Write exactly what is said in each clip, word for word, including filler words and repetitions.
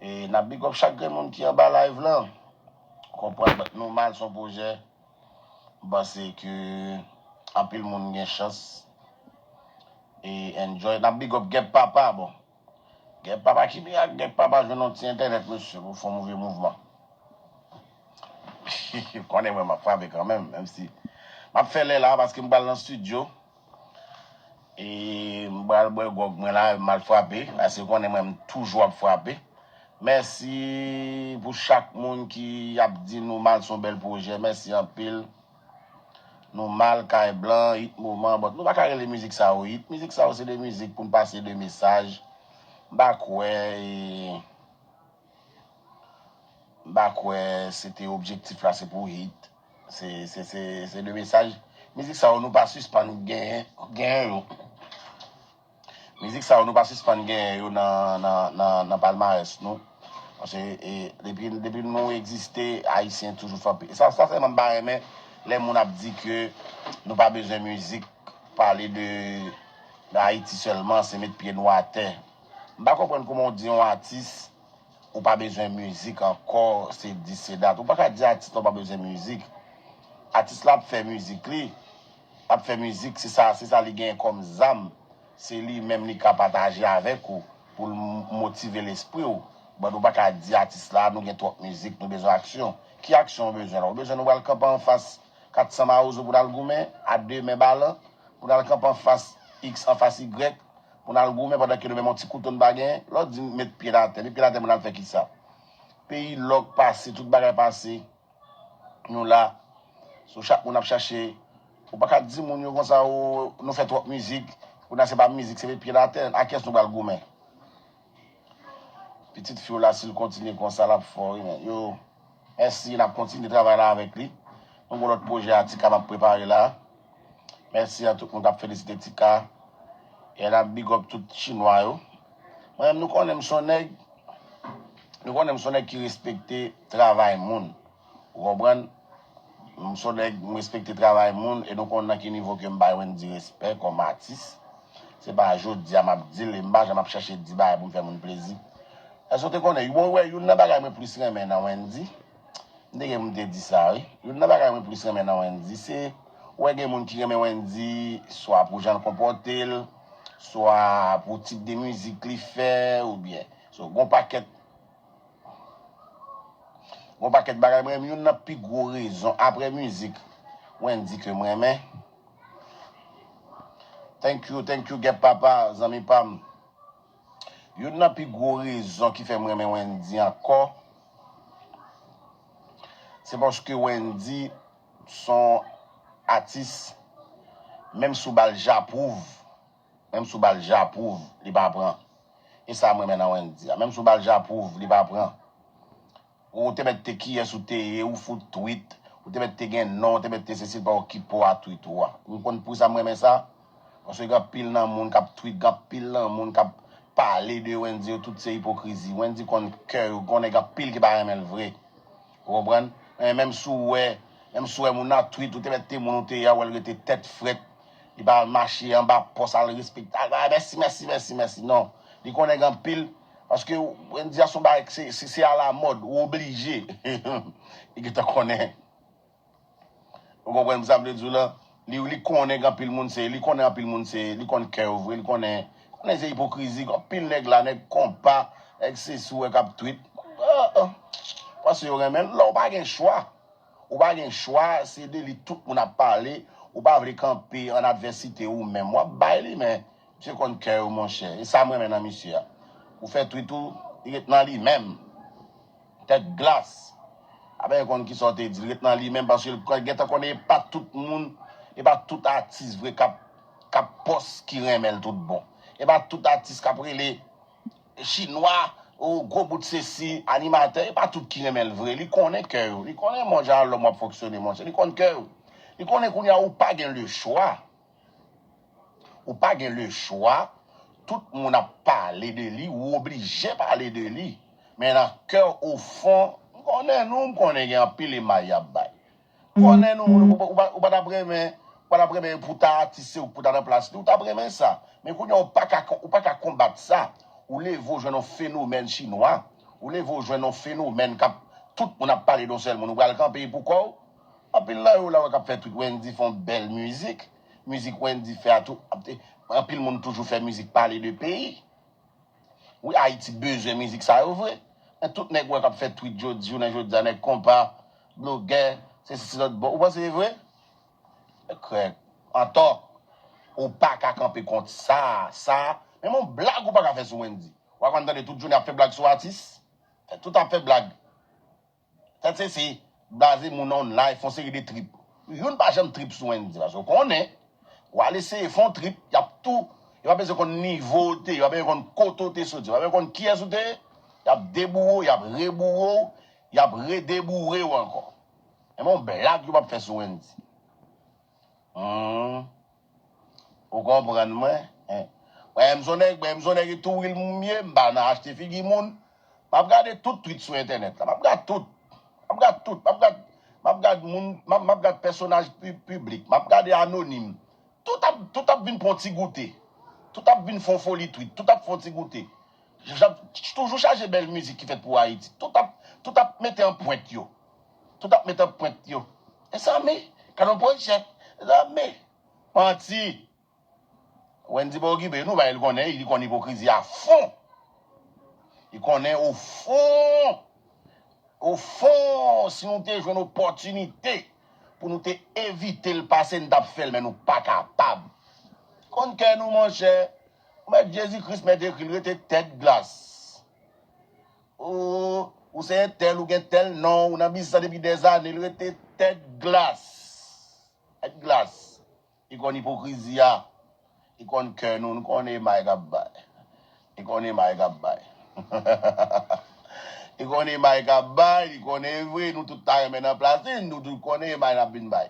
E n ap big up chak grenn moun ki anba live lan. Konprann, but nou mal son pwojè. M panse ke anpil moun gen chans e enjoy. N ap big up Gèp Papa, bon. Gèp Papa, ki mirak Gèp Papa jwenn yon ti entènèt, mesye, pou fè yon move mouvman. Konnen mwen, m ap frape kanmenm, menm si m ap fè lè la, paske m pral nan studio. E m pral bwè gwòg mwen la, m al frape. Paske konnen mwen, m toujou ap frape. Mèsi pou chak moun ki ap di nou mal son bèl pwojè. Mèsi anpil. Nou mal, kay blan, hit moman. But nou pa ka rele mizik sa yo hit. Mizik sa yo se de mizik pou n pase de mesaj. M pa kwè, e, m pa kwè se te objektif la, se pou hit. Se, se, se, se de mesaj. Mizik sa yo, nou pa sispann genyen, genyen yo. Mizik sa yo, nou pa sispann genyen yo nan, nan, nan, nan palmarès nou. Paske, e, depi, depi nou egziste, Ayisyen toujou frape. E sa, sa sèlman m pa renmen, lè moun ap di ke nou pa bezwen mizik, pale de, de Ayiti sèlman, se met pye nou atè. M pa konprann kòman w di yon atis, ou pa bezwen mizik ankò, se dis, se dat. Ou pa ka di atis la ou pa bezwen mizik. Atis la ap fè mizik li, ap fè mizik, se sa, se sa li genyen kòm zam. Se li menm li ka pataje avèk ou pou l m- motive lespri w. But ou pa ka di atis la, nou gen twòp mizik, nou bezwen aksyon. Ki aksyon w bezwen la? Ou bezwen nou pral kanpe anfas kat san Mawozo pou n al goumen, a de men balan, pou n al kanpe anfas X, anfas Y, pou n al goumen pandan ke nou menm yon ti kouto n pa genyen? Lè w di met pye n atè, met pye n atè pou n al fè kisa? Peyi lòk pase, tout bagay pase. Nou la. So chak moun ap chache. Ou pa ka di moun yo konsa, o, nou fè twòp mizik. Kounye a se pa mizik, se met pye n atè. A kiyès nou pral goumen? Pitit fi w la, si l kontinye konsa, l ap fò, wi, men. Yo, mèsi, n ap kontinye travay la avèk li. Nou gen lòt pwojè a Tika m ap prepare la. Mèsi a tout moun k ap felisite Tika. E n ap big up tout chinwa yo. Mwen menm, nou konnen m se yon nèg, nou konnen m se yon nèg ki respekte travay moun. Ou konprann? M se yon nèg, m respekte travay moun e nou konn nan ki nivo ke m bay Wendy respè kòm atis. Se pa jodi a m ap di l e m pa janm ap chèche di bagay pou m fè moun plezi. Èske w te konnen? Ou wè, youn nan bagay mwen plis renmen nan Wendy, m te gen pou m te di sa, wi. Youn nan bagay mwen plis renmen nan Wendy, se, ou wè gen moun ki renmen Wendy, swa pou jan l konpòte l, swa pou tip de mizik li fè, oubyen. So, gon pakèt Gon pakèt bagay mwen renmen. Youn nan pi gwo rezon apre mizik Wendy ke mwen renmen. Thank you, thank you, Gèp Papa, zanmi pa m. Youn nan pi gwo rezon ki fè mwen renmen Wendy ankò, se paske Wendy se yon atis, menm si w ba l japwouv, menm si w ba l japwouv, li pa pran. E sa mwen renmen nan Wendy a. Menm si w ba l japwouv, li pa pran. Ou te mèt te kiyès ou te ye, ou fout tweet, ou te mèt te gen non, ou te mèt te sesi, l pa okipe w a tweet ou a. Ou konn pou sa m renmen sa? Paske gen anpil nan moun k ap tweet, gen anpil nan moun k ap pale de Wendy yo, tout se ipokrizi. Wendy konn kè yo, gen nèg anpil ki pa renmen l vre. Ou konprann? Men menm si w wè, menm si w wè moun nan tweet, ou te mèt te moun ou te ye a, w wè l rete tèt frèt. Li pa al mache anba pòs, al respekte, al bay mèsi, mèsi, mèsi, mèsi. Non. Li konnen gen anpil, paske Wendy a se yon bagay, se, se, se alamòd, ou oblije. Li gentan konnen. Ou konprann sa m vle di w lan? Li, li konnen gen anpil moun se, li konnen anpil moun se, li konn kè yo vre, li konnen, konnen se ipokrizi, gen anpil nèg la, nèg konpa, nèg sesi w wè k ap tweet. Ah, ah. Paske yo renmen l, lè w pa gen chwa. Ou pa gen chwa, se de li tout moun ap pale, ou pa vle kanpe an advèsite ou menm. W ap bay li, men misye konn kè yo, monchè. E sa m renmen nan misye a. Ou fè tweet ou, li ret nan li menm. Tèt glas. Apa yo konn kisa w te di, li ret nan li menm, paske l gentan konnen e pa tout moun, e pa tout atis vre k ap, k ap pòs ki renmen l tout bon. E pa tout atis k ap rele chinwa, ou gwo bout sesi, animatè, e pa tout ki renmen l vre. Li konnen kè yo. Li konnen monjan lòm w ap fonksyone, monchè. Li konn kè yo. Li konnen kounye a ou pa gen lechwa. Ou pa gen lechwa. Tout moun ap pale de li, ou oblije pale de li. Men nan kè w, ofon, m konnen nou, m konnen gen anpil emay y ap bay. Konnen nou, moun, ou, ou, ou pa t ap renmen, ou pa t ap renmen pou ta atis se ou k pou ta nan plas li, ou t ap renmen sa. Men kounye a, ou pa ka, ou pa ka konbat sa. Ou leve, ou jwenn yon fenomèn chinwa, Ou leve, ou jwenn yon fenomèn k ap, tout moun ap pale de yon sèl moun, ou pral kanpe pou kò w. Anpil nan yo la wè k ap fè twit, Wendy fè yon bèl mizik. Mizik Wendy fè a tou, ap te, anpil moun toujou fè mizik pale de peyi. Wi, Ayiti bezwen mizik sa yo vre. Men tout nèg wè k ap fè twit jodi, jounen jodi a, nèg konpa, blogè, se si lòt bò. Ou panse e vre? Krèk, antò, ou pa ka kanpe kont sa, sa. Menm yon blag ou pa ka fè sou Wendy. Ou pa konn tande tout jounen ap fè blag sou atis? Fè tout ap fè blag. Tèt sesi, blaze moun nan live, fè yon seri de trip. Youn pa janm trip sou Wendy, paske w konnen, w al eseye fè yon trip, y ap tou, yo pa bezwen konn nivo w te ye, yo pa bezwen konn kote w te soti, yo pa bezwen konn kiyès ou te ye, y ap deboure w, y ap reboure w, y ap redeboure w ankò. Menm yon blag yo p ap fè sou Wendy. Hmm. Ou konprann mwen? Hein? Mwen menm se yon nèg, mwen menm se yon nèg tou wil m ye, m pa nan achte figi moun. M ap gade tout twit sou entènèt la. M ap gade tout. M ap gade tout. M ap gade, m ap gade moun, m ap, m ap gade pèsonaj pi-, piblik. M ap gade anonim. Tout ap, tout ap vin pran ti goute. Tout ap vin fè yon foli twit. Tout ap fè yon ti goute. J-, j-, toujou chaje bèl mizik ki fèt pou Ayiti. Tout ap, tout ap mete an pwent yo. Tout ap mete an pwent yo. Mezanmi, gade yon pwojè. Mezanmi. Manti. Wendy pa okipe nou, bay li konnen, li konn ipokrizi a fon. Li konnen o fon, o fon, si nou te jwenn opòtinite pou nou te evite l pase, n t ap fè l, men nou pa kapab. Konn kè nou, monchè. Ou mèt Jezi Kris mèt ekri l rete tèt glas. Ou, ou se entèl, ou gen tèl non, ou nan biznis la depi dèzane, l rete tèt glas. Tèt glas. Li konn ipokrizi a. Li konn kè nou, nou konnen may k ap bay. Li konnen may k ap bay. Li konnen may k ap bay, li konnen vre, nou tout ta renmen nan plas li, nou tout konnen may n ap vin bay.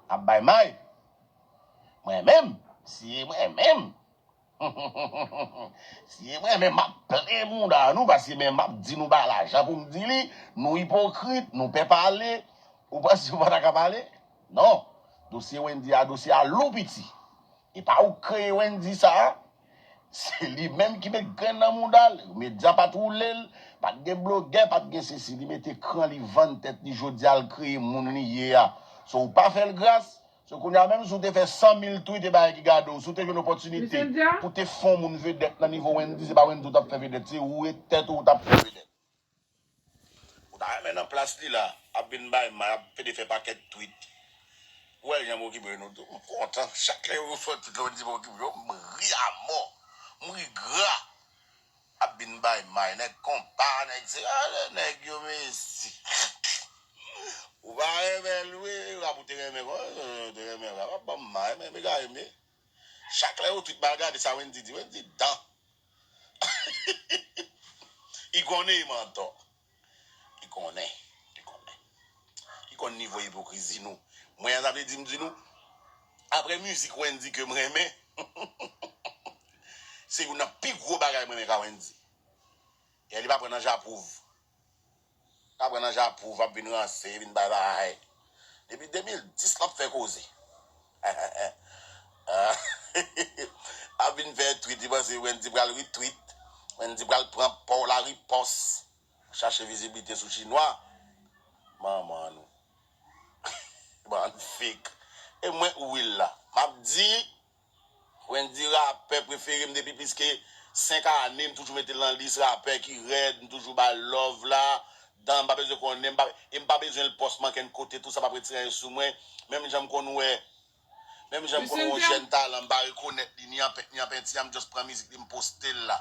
N ap bay may. Mwen menm, si e mwen menm, si e mwen menm, m ap plen mouda nou, paske men m ap di nou ba lajan pou m di li, nou ipokrit, nou pè pale, ou panse ou pa ta ka pale? Non. Dosye Wendy a, dosye a lou piti. E pa ou k kreye Wendy sa a. Se li menm ki met grenn nan mouda l. Medya pa t woule l, pa t gen blogè, pa t gen sesi. Li mete kran, li vann tèt li, jodi a l kreye moun li ye a. So ou pa fè l gras. So kounye a menm si w te fè san mil twit e bagay ki gade w, si w te jwenn opòtinite pou te fè yon moun vedèt nan nivo Wendy, se pa Wendy w t ap fè vedèt, se ou e tèt ou w t ap fè vedèt. Ou ta renmen nan plas li la, ap vin bay may, ap pede fè pakèt twit. Ou wè jan m okipe nou tou. M kontan. Chak lè yo fè twit la, yo di m okipe yo, m ri amò. M ri gra. Ap vin bay may, nèg konpa, nèg se, ah, nèg yo, mesi. Ou pa renmen l, wi, rap ou te renmen, ou te renmen rap, ap ban m may, men, men, gade, men. Chak lè yo twit, m al gade sa Wendy di, Wendy dan. Li konnen li mantò. Li konnen. Li konnen. Li konn nivo ipokrizi nou. Mwen an, sa vle di m di nou, apre mizik Wendy ke m renmen, se youn nan pi gwo bagay mwen renmen ka Wendy. E li pa pran nan japwouv. Li pa pran nan japwouv, ap vin ranse, vin bay bagay. Depi de mil dis l ap fè koze. Ap vin fè twit, li panse Wendy pral retweet. Wendy pral pran pa w la ripòs. Chache viziblite sou chinwa. Manman nou. Bann fake. E mwen ou wi la. M ap di, Wendy rapè prefere m depi plis ke senk ane, m toujou mete l nan lis rapè ki rèd, m toujou ba l love la. Dan m pa bezwen konnen, m pa, e m pa bezwen l pòs m ankenn kote, tou sa p ap retire anyen sou mwen. Menm jan m konn wè, menm jan m konn wè yon jèn talan, m pa rekonèt li, ni an pent, ni an penti, a m just pran mizik li, m poste l la.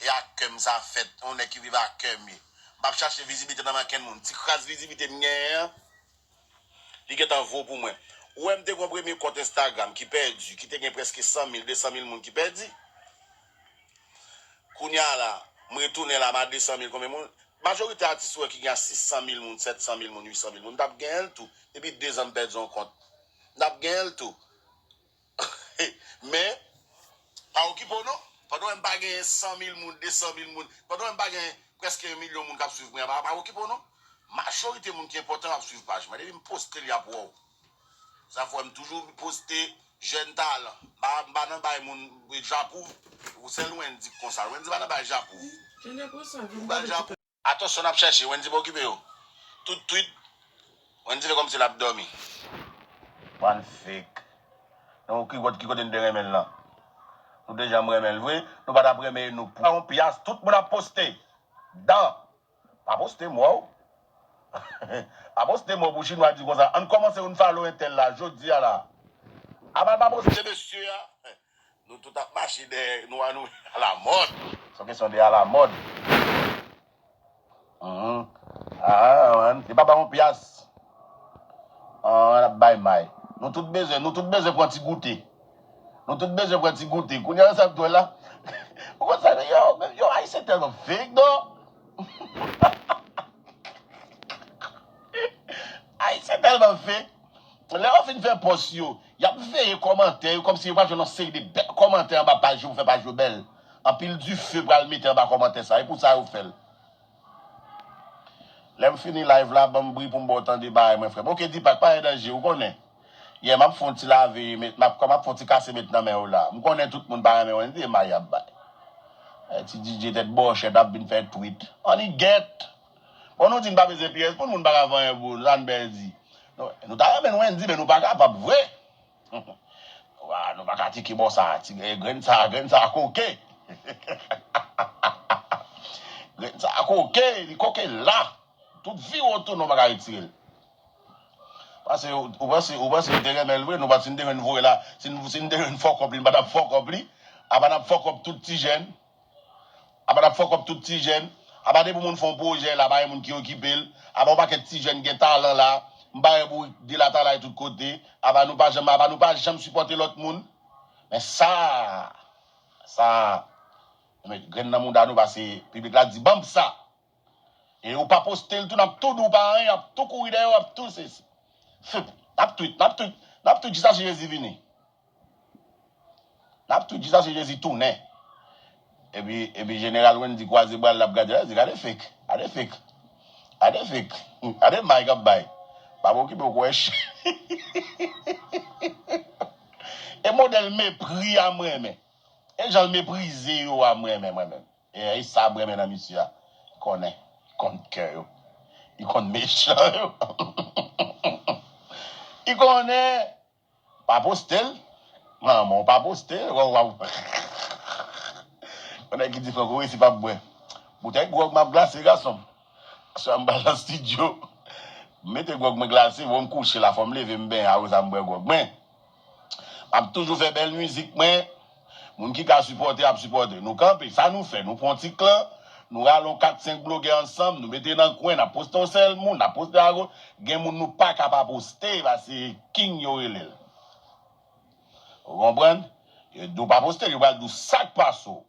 E ak kè m sa fèt, yon nèg ki viv ak kè m ye. M p ap chache viziblite nan men ankenn moun. Ti kras viziblite m genyen an, li gentan vo pou mwen. Ou wè m te gen yon premye kont Instagram ki pèdi, ki te gen prèske san mil, de san mil moun ki pèdi. Kounye a la, m retounen la, m a de san mil konbyen moun? Majorite atis ou wè ki gen a sis san mil moun, sèt san mil moun, uit san mil moun, m t ap genyen l tou. Depi de zan m pèdi yon kont. M t ap genyen l tou. Men, pa okipe w non. Pandan w wè m pa gen san mil moun, de san mil moun, pandan w wè m pa gen prèske yon milyon moun k ap swiv mwen, pa, pa okipe w non. Majorite moun ki enpòtan ap swiv paj mwen. Depi m poste l, y ap wè w. Sa fè m toujou poste Jèn talan. M pa, m pa nan bay moun japouv. Ou sèl Wendy k konsa. Wendy pa nan bay japouv. Ou bay japouv. Atansyon, n ap chèche. Wendy pa okipe yo. Tout tweet, Wendy fè kòmsi l ap dòmi. Pral fake. Non, ki kote, ki kote n te renmen l lan? Nou te janm renmen l vre. Nou pa t ap renmen nou pou yon pyas. Tout moun ap poste. Dan. Pa poste mò w. Pa poste mò w pou chinwa di konsa. Ann kòmanse unfollow entèl la, jodi a la. Apa pa poste mesye a. Nou tout ap mache dèyè nou a nou alamòd. Se yon kesyon de alamòd. Mhm. Ah, man. Li pa ba yon pyas. Ah, n ap bay may. Nou tout bezwen, nou tout bezwen pran ti goute. Nou tout bezwen pran ti goute. Kounye a sa ap jwe la. Ou konn sa, yo, yo, Ayisyen tèlman fake, non? Ayisyen tèlman fake. Lè yo fin fè pòs yo, y ap veye kòmantè yo kòmsi yo pral jwenn yon seri de bèl kòmantè anba paj yo pou fè paj yo bèl. Anpil dife pral mete anba kòmantè sa. E pou sa yo fè l. Lè m fini live la, ban m bri pou m ba w tande bagay mwen, frè m. Oke, Deepak, pa gen danje, ou konnen. Yè, m ap fè yon ti lave, met, m ap, m ap fè yon ti kase met nan men w la. M konnen tout moun pa renmen wè, se may y ap bay. Eh, ti D J tèt bòchèt ap vin fè tweet. Ann gèt. Bon, nou di n pa bezwen pyès, pou moun pa ka fè anyen pou nou, sa n pèdi. Nou, nou ta renmen Wendy, men nou pa kapab vre. Wa, nou pa ka tike bò sa, ti, eh, grenn sa, grenn sa koke. Grenn sa koke, li koke la. Tout vi w otou, nou pa ka retire l. Paske ou, ou panse, ou panse nou te renmen l vre, nou pa, si n te jwenn voye la, si n, si n te jwenn fòkòp li, n pa t ap fòkòp li. Apa n ap fòkòp tout ti jèn. Apa n ap fòkòp tout ti jèn. Apa depi moun fè yon pwojè la, pa gen moun ki okipe l. Apa yon pakèt ti jèn gen talan la. M pa wè bourik delatalay tout kote. Apa nou pa janm, apa nou pa janm sipòte lòt moun. Men sa, sa, nou met grenn nan mouda nou paske piblik la di, ban m sa. E ou pa poste l tou, n ap tou di w pa anyen, y ap tou kouri dèyè w, y ap tou sesi. Fip, n ap tweet, n ap tweet, n ap tweet jiskaske Jezi vini. N ap tweet jiskaske Jezi tounen. Epi, epi jeneral Wendy kwaze bra l, l ap gade, l ap di, gade fake, gade fake, gade fake, gade may k ap bay. Pa okipe w kwèch. E modèl mepri a m renmen. E jan l meprize yo a m renmen, mwen menm. E, e sa m renmen nan misye a. Li konnen. Li konn kè yo. Li konn mechan yo. Li konnen. Pa poste l. Manman, w pa poste l. Waw, waw. Yon nèg ki di franko resi p ap bwè. Boutèy gwòg m ap glase, gason m. Aswè a m pral nan estidyo. M mete gwòg mwen glase, bon, m kouche la, fò m leve m benyen, apre sa m bwè gwòg mwen. M ap toujou fè bèl mizik mwen. Moun ki ka sipòte, ap sipòte. Nou kanpe, sa nou fè? Nou pran ti klan, nou rale yon kat senk blogè ansanm, nou mete nan kwen, n ap poste yon sèl moun, n ap poste a goch. Gen moun nou pa ka pa poste, paske king yo rele l. Ou konprann? Yo di w pa poste, yo pral di w sa k pase w.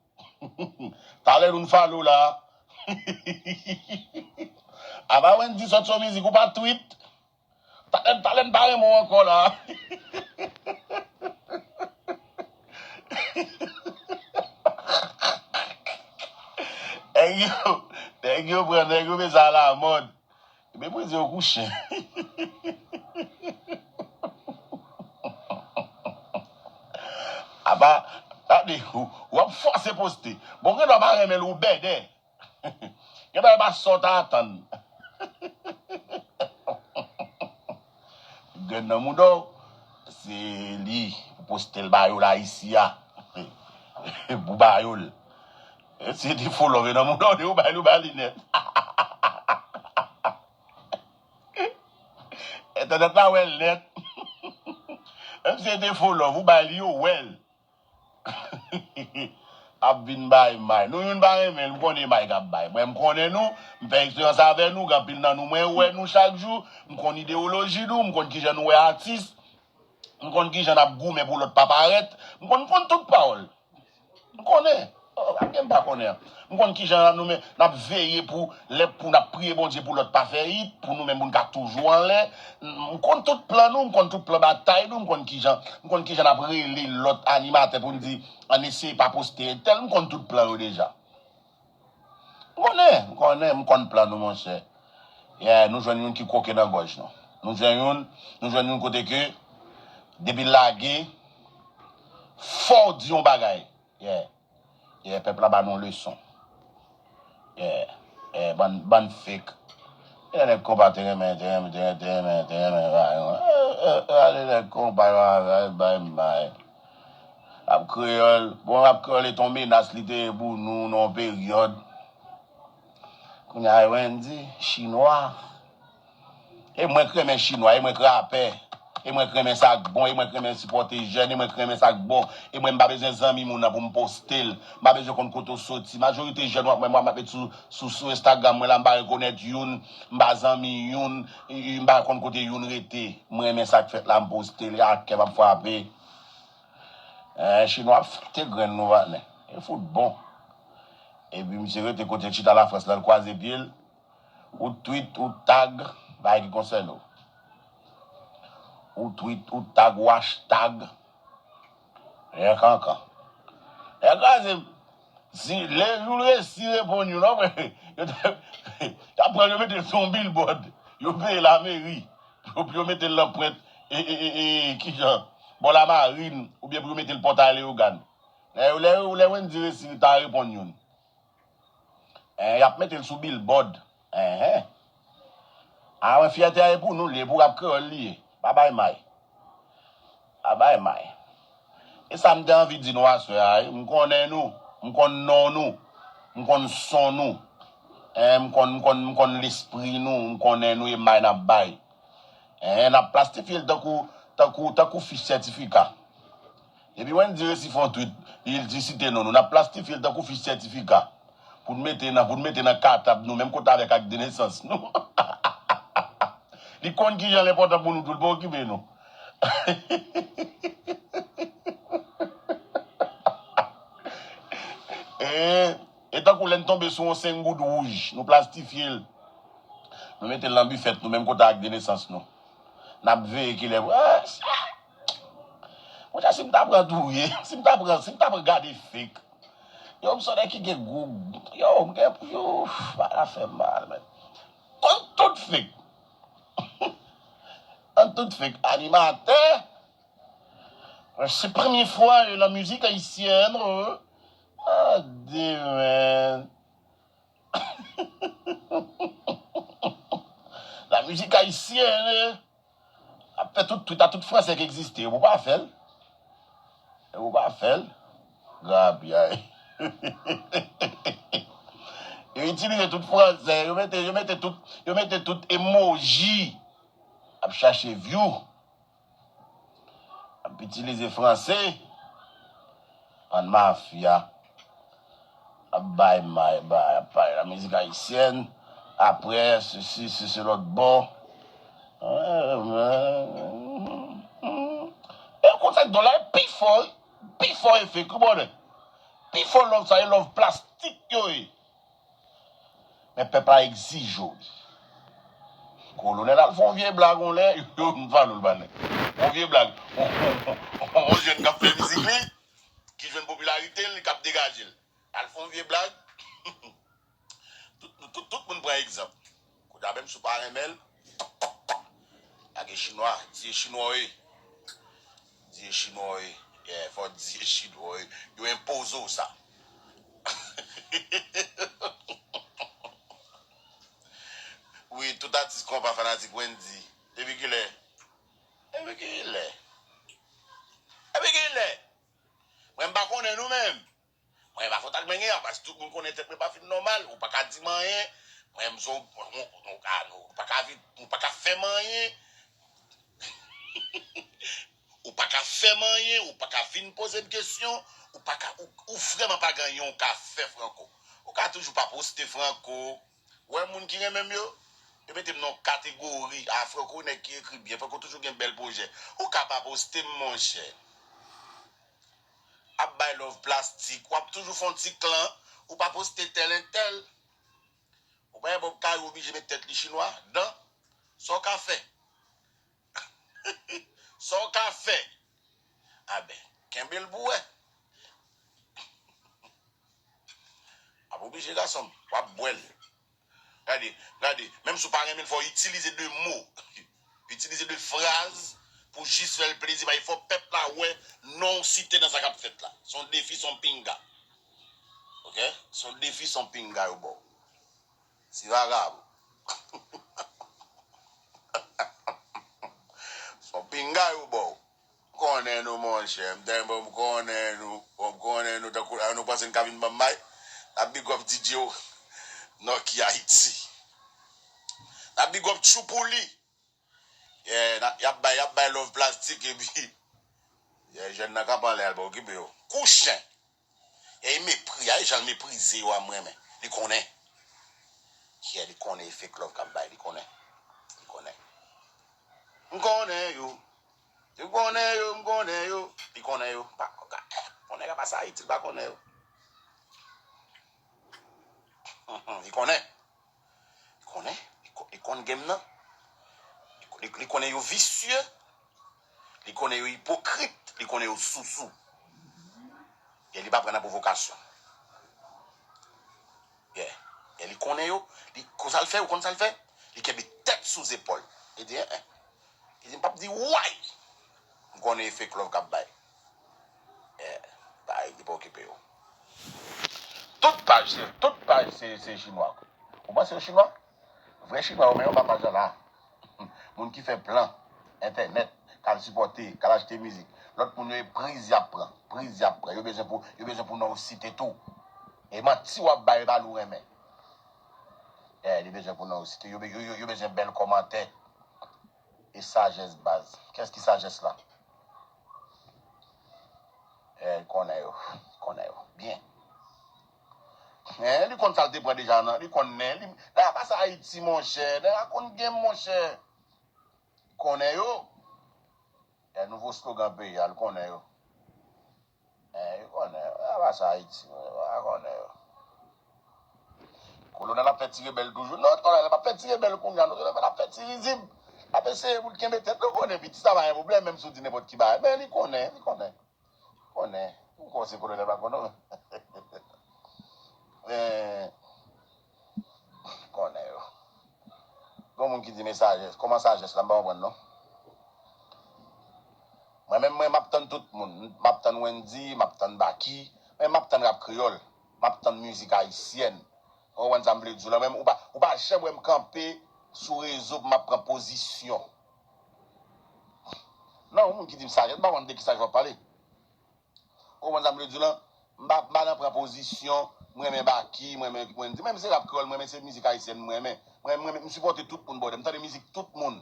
Talè nou follow la. Apa Wendy sòt sou mizik, ou pa tweet. Talè, talè n pa renmen w ankò la. Nèg yo, nèg yo pran, nèg yo met sa alamòd. Meprize yo kou chen. Apa, gade, w, w ap fòse poste. Bon, gen dwa pa renmen l, ou bèdè. Gen bagay pa sa w ta atann. Grenn nan mouda w, se li pou poste l ba yo la isi a. Pou ba yo l. E si te fo love nan mouda w, te ou bay li, ou bay li nèt. Entènèt la wè l nèt. Menm si se te fo love, ou bay li, yo wè l. Ap vin bay may. Nou youn pa renmen l, m konnen may k ap bay. Mwen, m konnen nou, m fè eksperyans avè nou, gen anpil nan nou, mwen wè nou chak jou, m konn idewoloji nou, m konn kijan nou wè atis, m konn kijan n ap goumen pou lòt pa parèt, m konn, m konn tout pawòl. M konnen. Oh, pa gen m pa konnen an. M konn kijan nou men, n ap veye pou lè pou n ap priye Bondye pou lòt pa fè it, pou nou menm pou n ka toujou anlè. M konn tout plan nou, m konn tout plan batay nou, m konn kijan, m konn kijan n ap rele lòt animatè pou n di, ann eseye pa poste entèl, m konn tout plan yo deja. M konnen, m konnen, m konn plan nou, monchè. Yeah, nou jwenn youn ki kwoke nan gòj nou. Nou jwenn youn, nou jwenn youn kote ke, depi l lage, Fò w di yon bagay. Yeah. Yeah, pèp la ba nou leson. Yeah. Yeah, bann, bann fake. Yeah, nèg konpa te renmen, te renmen, te renmen, te renmen, te renmen, bay, eh, eh, eh, ale nèg konpa yo, bay, bay, bay. Rap kreyòl. Bon, rap kreyòl e ton menas li te ye pou nou nan yon peryòd. Kounye a, Wendy, chinwa. E mwen k renmen chinwa, e mwen k rapè. E mwen k renmen sa k bon, e mwen k renmen sipòte jèn, e mwen k renmen sa k bon. E mwen m pa bezwen zanmi moun nan pou m poste l. M pa bezwen konn kote w soti. Majorite jèn w ap wè m w ap met sou, sou, sou Instagram mwen la, m pa rekonèt youn, m pa zanmi youn, e, e, m pa konn kote youn rete. Mwen renmen sa k fèt la, m poste l, e ak kè m ap frape. Eh, chinwa ap fete grenn nou, patnè. E fout bon. Epi misye rete kote l chita Lafrans la, l kwaze pye l. Ou tweet, ou tag, bagay ki konsène w. Ou tweet, ou tag, ou hashtag. Lè kankan. Lè kraze, si lè jou l resi reponn youn, non, yo t ap pran l, yo mete l sou yon billboard. Yo peye lameri. Yo, pou yo mete l nan pwent, e, e, e, e, kijan? Bò lamarin, oubyen pou yo mete l Pòtay Leyogàn. Lè, lè, lè Wendy resi ta reponn youn. Eh, y ap mete l sou billboard. Enhen. A, mwen, fyète a e pou nou, li e pou rap kreyòl li ye. Pa bay may. Pa bay may. E sa m te anvi di nou aswè a, wi. M konnen nou. M konn non nou. M konn son nou. Eh, m konn, m konn, m konn lespri nou. M konnen nou e may n ap bay. Eh, n ap plastifye l tankou, tankou, tankou fich sètifika. Depi Wendy resi fè yon tweet, li di site non nou, n ap plastifye l tankou fich sètifika. Pou n mete nan, pou n mete nan katab nou, menm kote avèk ak de nesans nou. Li konn kijan l enpòtan pou nou tou, li pa okipe nou. E, e tankou lè n tonbe sou yon senk goud wouj, nou plastifye l. Nou mete l nan bifèt nou, menm kote ak de nesans nou. N ap veye kilè pou, ah, sa. Monchè, si m ta pran touye, si m ta pran, si m ta pran gade fake. Yo, m se nèg ki gen gou, yo, m gen, yo, bagay la fè mal, men. Konn tout fake. Konn tout fake. Animatè. Se premye fwa, euh, nan mizik ayisyèn, euh, ah, demen. La musique haïtienne, ap fè tout tweet a tout fransè ki egziste. Yo pou pa fè l. Yo pou pa fè l. Grapyay. Yo itilize tout fransè. Yo mete, yo mete tout, yo mete tout emoji. Ap chache view. Ap itilize franse. Bann mafya. Ap bay may, bay, ap pale la mizik ayisyèn. Apre, sesi, sesi lòt bò. E konsa dola e pi fò, pi fò efè, konprann? Pi fò love sa, e love plastik yo ye. Men pèp la egzije w li. Kolonèl al fè yon vye blag yon lè, yo m falo l pa nèt. Yon vye blag. Yon jèn k ap fè mizik li, ki jwenn popilarite l, k ap degaje l. Al fè yon vye blag. Tout, tout, tout moun pran egzanp. Kounye a menm si w pa renmen l, lage chinwa, di e chinwa w ye. Di e chinwa w ye. Yeah, fò w di e chinwa w ye. Yo enpoze w sa. Wi, tout atis konpa fanatik Wendy. Depi kilè? Depi kilè? Depi kilè? Mwen m pa konnen nou menm. Mwen pa fòt ak mengen an, paske tout moun konnen tèt mwen pa fin nòmal, ou pa ka di m anyen, mwen m se yon, yon, yon, ah, non, ou pa ka vin, ou pa ka fè m anyen, ou pa ka fè m anyen, ou pa ka vin poze m kesyon, ou pa ka, ou, ou vrèman pa gen anyen ou ka fè Franco. Ou ka toujou pa poste Franco, ou wè moun ki renmen m yo, yo mete m nan yon kategori, ah, Franco nèg ki ekri byen, Franco toujou gen bèl pwojè. Ou ka pa poste m, monchè. Ap bay love plastik, w ap toujou fè yon ti klan, ou pa poste tèl entèl. Ou pa wè Bob Kari oblije met tèt li chinwa, dan, sa w ka fè? Sa w ka fè? Aben, kenbe l pou wè. Ap oblije gason m, w ap bwè l. Gade, gade, menm si w pa renmen l, fò w itilize de mo, itilize de fraz pou jis fè l plezi, paske fò pèp la wè non w site nan sa k ap fèt la. Se yon defi, se yon pinga. Oke? Se yon defi, se yon pinga yo ba w. Ti vagabon. Se yon pinga yo ba w. M konnen nou, monchè. M tèlman m konnen nou. Bon, m konnen nou. Tankou, ah, nou panse n ka vin ban m may. N ap big up D J Noki Ayiti. N ap big up Tchoupouli. Yeah, n ap, y ap bay, y ap bay love plastik epi. Yeah, jèn nan k ap anlè a, l pa okipe yo. Kou chen. E mepri, ay, jan l meprize yo a, m renmen. Li konnen. Yeah, li konnen e fake love k ap bay, li konnen. Li konnen. M konnen yo. M konnen yo, m konnen yo. Li konnen yo. Pa, konnen ka pase Ayiti, li pa konnen yo. Li konnen. Li konnen. Li ko-, li konn game nan. Li, li, li konnen yo visye. Li konnen yo ipokrit. Li konnen yo sousou. E li pa pran nan pwovokasyon. Yeah. E li konnen yo. Li, konsa l fè, ou konn sa l fè? Li kenbe tèt sou zepòl. Li di, en, en. Li di, m p ap di way. M konnen e fake love k ap bay. Eh, bay, li pa okipe yo. Tout paj, se, tout paj, se, se chinwa. Ou panse yo chinwa? Vrè chinwa yo, men yo pa paj la. Moun ki fè plan, entènèt, k al sipòte, k al achte mizik. Lòt moun yo, e priz y ap pran. Priz y ap pran. Yo bezwen pou, yo bezwen pou non yo site tou. E manti w ap bay, e pa li w renmen. Eh, li bezwen pou non yo site. Yo, yo, yo, yo bezwen bèl kòmantè. E sajès, baz. Kiyès ki sajès la? Eh, li konnen yo. Li konnen yo. Byen. Eh, li konn sa l te pran deja, nan. Li konnen. Li, nèg la pase Ayiti, monchè. Nèg la konn game, monchè. Li konnen yo. Eh, nouvo slogan peyi a, li konnen yo. Eh, yo konnen, yo pa sa Ayiti, yo pa konnen yo. Kolonèl ap fè ti rebèl toujou. Non, kolonèl ap fè ti rebèl kounye a, non, kolonèl ap fè ti rizib. Ap eseye pou l kenbe tèt, nou konnen piti sa pa gen pwoblèm, menm si w di nenpòt ki bagay. Men li konnen, li konnen. Konnen. Ou kwè se kolonèl pa konnen. Men, konnen yo. Gon moun ki di men sajès, kòman sajès la, m pa konprann non. Mwen menm, mwen, m ap tann tout moun. M ap tann Wendy, m ap tann Baky, men m ap tann rap kreyòl. M ap tann mizik ayisyèn. Ou konprann sa m vle di w la? Mwen, ou pa, ou pa janm wè m kanpe sou rezo pou m ap pran pozisyon. Non, yon moun ki di m sajès, m pa konn de ki sajès w ap pale. Ou konprann sa m vle di w lan? M pa, m pa nan pran pozisyon, mwen renmen Baky, mwen renmen Wendy, mwen renmen se rap kreyòl, mwen renmen se mizik ayisyèn, mwen renmen. Mwen, mwen, m sipòte tout moun, brother. M tande mizik tout moun.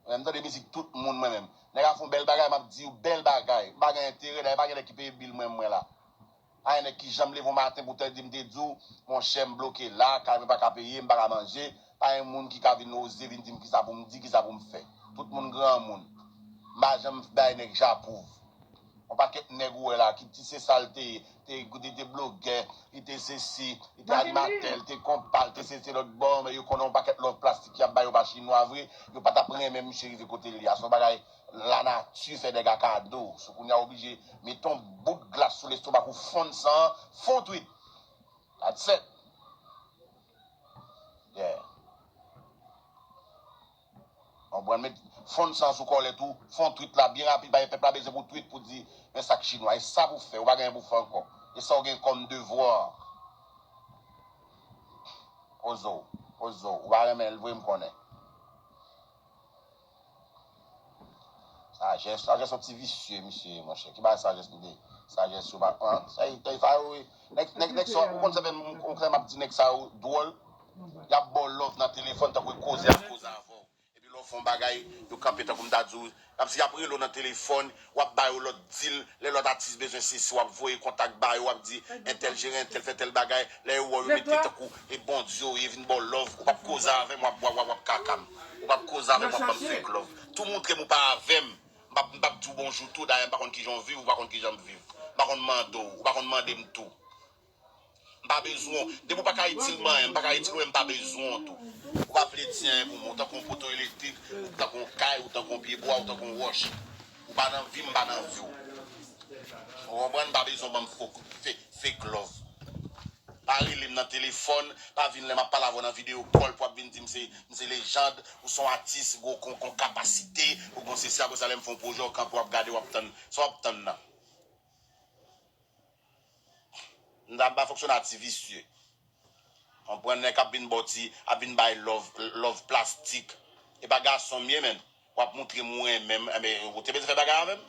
Mwen, m tande mizik tout moun, mwen menm. Nèg la fè yon bèl bagay, m ap di w bèl bagay. M pa gen enterè, dayè pa gen nèg ki peye bil mwen, mwen la. Pa gen nèg ki janm leve yon maten pou te di m te di w, monchè, m bloke la, kay mwen pa ka peye, m pa ka manje. Pa gen moun ki ka vin oze vin di m kisa pou m di, kisa pou m fè. Tout moun granmoun. M pa janm bay nèg japwouv. Yon pakèt nèg ou wè la, ki ti se sa l te ye, te, te, te blogè, li te sesi, li te animatè, li te konpa, li te sesi lòt bò, men yo konnen yon pakèt lòv plastik y ap bay yo pa chinwa vre, yo pa t ap renmen misye rive kote l ye a. Se yon bagay lanati fè nèg a kado. Sou kounye a oblije met yon bout glas sou lestomak ou fonn san an, fon twit. That's it. Yeah. Konprann, met fonn san sou kòlèt ou, fon twit la byen rapid, paske pèp la bezwen pou twit pou di, men sa k chinwa, e sa pou fè, ou pa gen pou fè ankò. E sa w gen kòm devwa. Poze w, poze w, ou pa renmen l vre, m konnen. Sajès, sajès yon ti visye, misye, monchè. Ki bagay sajès li ye? Sajès yo pa, an? Sa, sa, sa, wi. Nèg, nèg, nèg sa, ou konn sa fè m, ou konn sa m ap di nèg sa yo dwòl? Y ap ba w love nan telefòn, tankou koze ap koze avè w. Epi lè w fè yon bagay, yo kanpe tankou m ta di w, y ap, y ap rele w nan telefòn, w ap ba yo lòt dil, lè lòt atis bezwen sesi, w ap voye kontak ba yo, w ap di, entèl jere, entèl fè tèl bagay, lè yo wè w, yo mete tankou, e Bondye w ye, vin ba w love, ou p ap koze avè m, w ap bwè, w ap, w ap kaka m. Ou p ap koze avè m, w ap ban m fake love. Tou montre m ou pa avè m, m p ap, m p ap di w bonjou tou, dayè m pa konn kijan w viv, ou pa konn kijan m viv. M pa konn mande w, ou pa konn mande m tou. M pa bezwen w. Depi w pa ka itil m anyen, m pa ka itil ou, men m pa bezwen w tou. Ou pa vle di anyen pou mwen. Ou tankou yon poto elektrik, ou tankou yon kay, ou tankou yon pyebwa, ou tankou yon wòch. Ou pa nan vi m, m pa nan vi w. Ou konprann? M pa bezwen w ban m fake, fake love. Pa rele m nan telefòn, pa vin lè m ap pale avè w nan videyo call pou w ap vin di m se, m se lejand, ou se yon atis, ou gon, gon, gon kapasite, ou gon sesi, apre sa lè m fè yon pwojè w kanpe w ap gade w ap tann, sa w ap tann nan. M ta ba fonksyone a ti visye. Konprann nèg k ap vin ba w ti, ap vin bay love, love plastik. E pa gason m ye, menn. W ap moutre m ou renmen m, enben, ou te bezwen fè bagay avè m?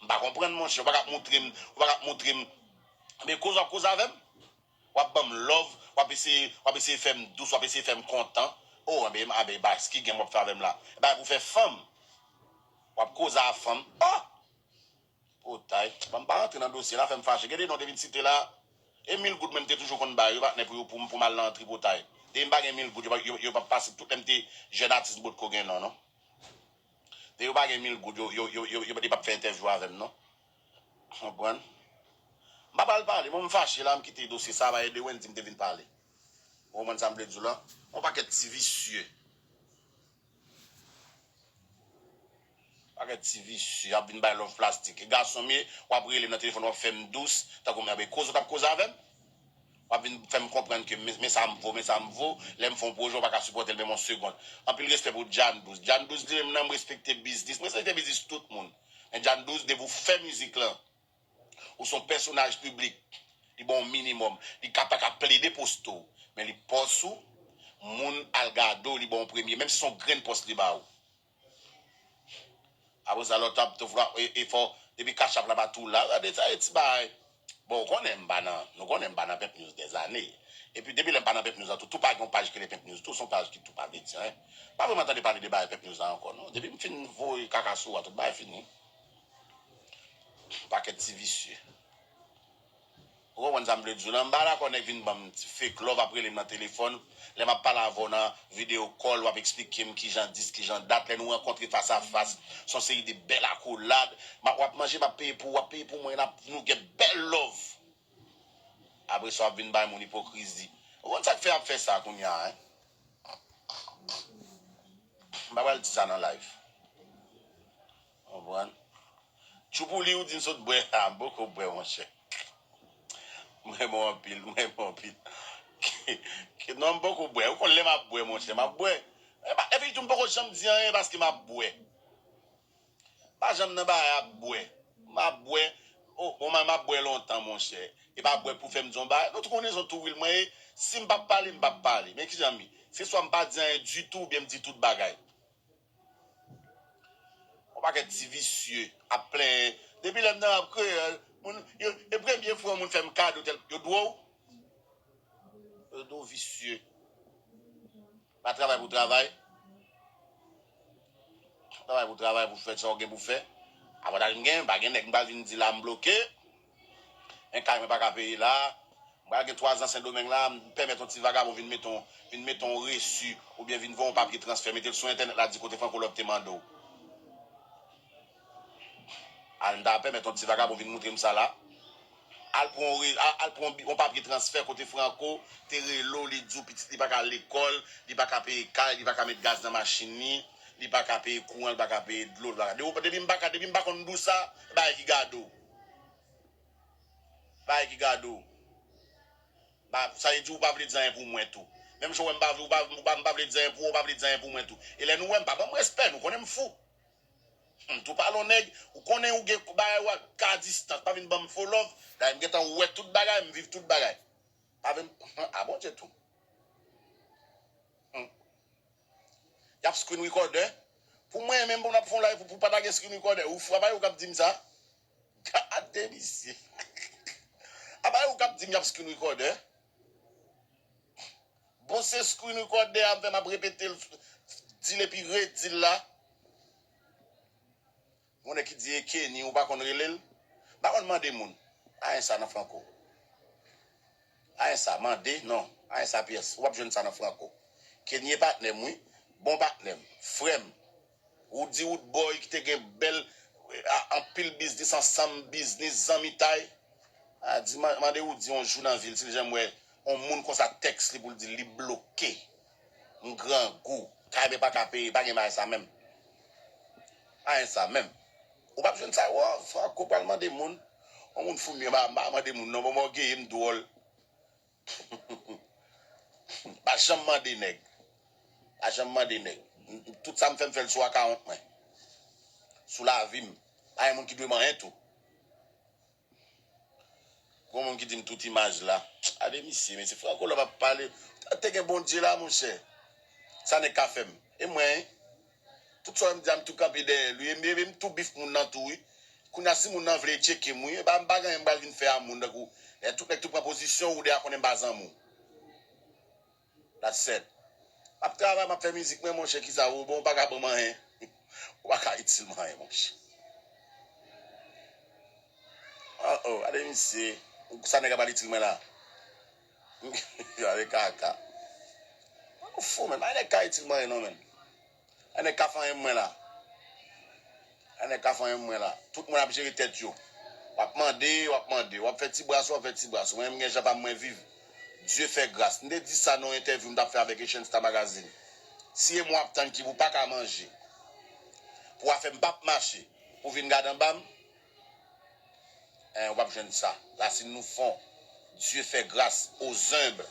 M pa konprann, monchè. Ou pa ka ap moutre m, ou pa ka ap moutre m. Enben, koz w ap koze avè m? W ap ban m love, w ap eseye, w ap eseye fè m dous, w ap eseye fè m kontan. O, enben, enben, bagay ki gen w ap fè avè m la? Bagay pou fè fanm. W ap koze a fanm. Oh! Potay. Bon, m pa rantre nan dosye la, fè m fache. Gen de non te vin site la. E mil goud mwen m te toujou konn ba yo, patnè, pou yo, pou, pou m al nan tripotay. Depi m pa gen mil goud, yo, pa- yo, yo p ap pase tout lè m te jèn atis Botko gen non, non. Depi yo pa gen mil goud, yo, yo, yo, yo, yo, yo p ap fè entèvyou avè m, non. Konprann? M pa pral pale, mwen m fache la, m kite dosye sa, va ede Wendy m te vin pale. Ou konprann sa m vle di w la? Yon pakèt ti visye. Pakèt ti visye, ap vin bay love plastik. E gason m ye, w ap rele m nan telefòn, w ap fè m dous, tankou m nan koze w t ap koze avè m. W ap vin fè m konprann ke men, men sa m vo, men sa m vo. Lè m fè yon pwojè, w pa ka sipòte l menm yon segond. Anpil respè pou Jan Douz. Jan Douz di menm nan, m respekte biznis. M respekte biznis tout moun. Men Jan Douz, depi w fè mizik lan, ou se yon pèsonaj piblik. Li ba w minimòm. Li ka pa ka plede poste w. Men li pòs ou, moun al gade w, li ba w premye. Menm si se yon grenn pòs li ba w. Apre sa, lòt ap tou fwa, e, e fò, depi kachap la pa tou la, gade sa, e ti bagay. Bon, ou konnen m pa nan, nou konnen m pa nan Pimp News dèzane. Epi depi lè m pa nan Pimp News la, tou, tou pa gen yon paj ki rele Pimp News, tou se yon paj ki tou pa vle di anyen. Pa vrèman tande pale de bagay Pimp News la ankò, non. Depi m fin voye kaka sou ou a, tout bagay fini. Pakèt ti visye. Ou konprann sa m vle di w lan? M pa dakò nèg vin ban m ti fake love, ap rele m nan telefòn. Lè m ap pale avè w nan videyo call, w ap eksplike m kijan dis, kijan dat. Lè nou rankontre fas a fas, se yon seri de bèl akolad. M ap, w ap manje, m ap peye pou ou, w ap peye pou mwen, n ap, nou gen bèl love. Apre sa, w ap vin bay moun ipokrizi. Ou konn sa k fè y ap fè sa kounye a, en? M pa pral di sa nan live. Konprann? Tchoupouli, ou di m sot bwè. A, m poko bwè, monchè. M renmen w anpil, m renmen w anpil. Ke, ke, non, m poko bwè. Ou konn lè m ap bwè, monchè, m ap bwè. E pa, epi tou, m poko janm di anyen paske m ap bwè. Pa janm nan bagay ap bwè. M ap bwè. O, bon, m ap bwè lontan, monchè. E pa bwè pou fè m di yon bagay. Nou tou konnen se yon tou wil mwen ye. Si m p ap pale, m p ap pale. Men kijan m ye? Se swa m pa di anyen ditou oubyen m di tout bagay. Yon pakèt ti visye ap plenyen. Depi lè m nan rap kreyòl, moun, yo, e premye fwa yon moun fè m kado tèl, yo dwe w. Yo dwe w visye. Pa travay pou travay. Travay pou travay, pou fè sa w gen pou fè. Avantaj m gen, m pa gen nèg, m pral vin di la m bloke. Men kay mwen pa ka peye la. M pral gen twa zan Sendomeng la, m pèmèt yon ti vagabon vin mete yon, vin mete yon resi, oubyen vin voye yon papye transfè, mete l sou entènèt la, di kote Franco Love te mande w. Al, m ta pèmèt yon ti vagabon vin moutre m sa la. Al pran yon re-, al, al pran yon bi-, yon papye transfè kote Franco te rele w, li di w pitit li pa ka al lekòl, li pa ka peye kay, li pa ka met gaz nan machin li, li pa ka peye kouran, li pa ka peye dlo, li pa ka, depi, depi m pa ka, depi m pa konn di w sa, bagay ki gade w. Bagay ki gade w. Ba, sa vle di ou pa vle di anyen pou mwen tou. Menm jan w wè m pa vle, ou pa, ou pa, m pa vle di anyen pou ou, ou pa vle di anyen pou mwen tou. E lè nou wè m pa ban m respè, nou konnen m fou. Hmm, tou pale yon nèg, ou konnen ou gen bagay ou a distans, pa vin ban m fo love. Dayè m gentan wè tout bagay, m viv tout bagay. Pa vin, hmm, a Bondye tou. Hmm. Y ap screen recorder. Pou mwen menm, pou n ap fè yon live, pou, pou pa ta gen screen recorder. Ou fou, apa yo k ap di m sa? Gade misye. Apa yo k ap di m y ap screen recorder. Bon, se screen recorder a m fè m ap repete l, di l epi redi l la. Yon nèg ki di e Kenny, ou pa konn rele l? M pa konn mande moun. Ayen sa nan Franco. Ayen sa, mande, non. Ayen sa pyès. W ap jwenn sa nan Franco. Kenny e patnè m, wi. Bon patnè m. Frè m. Roody Roodboy ki te gen bèl, a, anpil biznis ansanm, biznis zanmitay. A, di, man-, mande Roody yon jou nan vi l, si l janm wè yon moun konsa tèks li pou l di l li bloke. M grangou. Kay mwen pa ka peye, pa gen bagay sa menm. Pa gen sa menm. Ou p ap jwenn sa, o, Franco pral mande moun. Yon moun fou m ye, m pa, m pa mande moun non, bon, m ògeye, m dwòl. Pa janm mande nèg. Pa janm mande nèg. Tout sa m fè, m fè l sou akawont mwen. Sou lavi m. Pa gen moun ki dwe m anyen tou. Gon moun ki di m tout imaj la. Gade misye, mesye Franco Love ap pale. Te gen Bondye la, monchè. Sa nèg ka fè m. E mwen, tout sa w wè m di a, m tou kanpe dèyè l, wi. E m, e m tou bif moun nan tou, wi. Kounye a, si moun nan vle tcheke m, wi. E pa, m pa gen anyen m pral vin fè a moun, tankou, lè tout nèg tou pran pozisyon, ou deja konnen m pa zanmi w. That's it. M ap travay, m ap fè mizik mwen, monchè, kisa ou bon, ou pa ka ban m anyen. Ou pa ka itil m anyen, monchè. Oh, oh, gade misye. Sa nèg ap al itil mwen la. Gade kaka. Mwen fou, men. Pa nèg ka itil m anyen, non, men. Ann nèg ka fanyen mwen la. Ann nèg ka fanyen mwen la. Tout moun ap jere tèt yo. W ap mande, w ap mande. W ap fè ti bras ou, w ap fè ti bras ou. Mwen menm gen jan pa m mwen viv. Dye fè gras. M te di sa nan yon entèvyou m t ap fè avèk Asian Star Magazine. Si e mwen w ap tann ki pou pa ka manje. Pou afè m p ap mache. Pou vin gade anba m. En, ou p ap jwenn sa. Rasin nou fon. Dye fè gras aux humbles.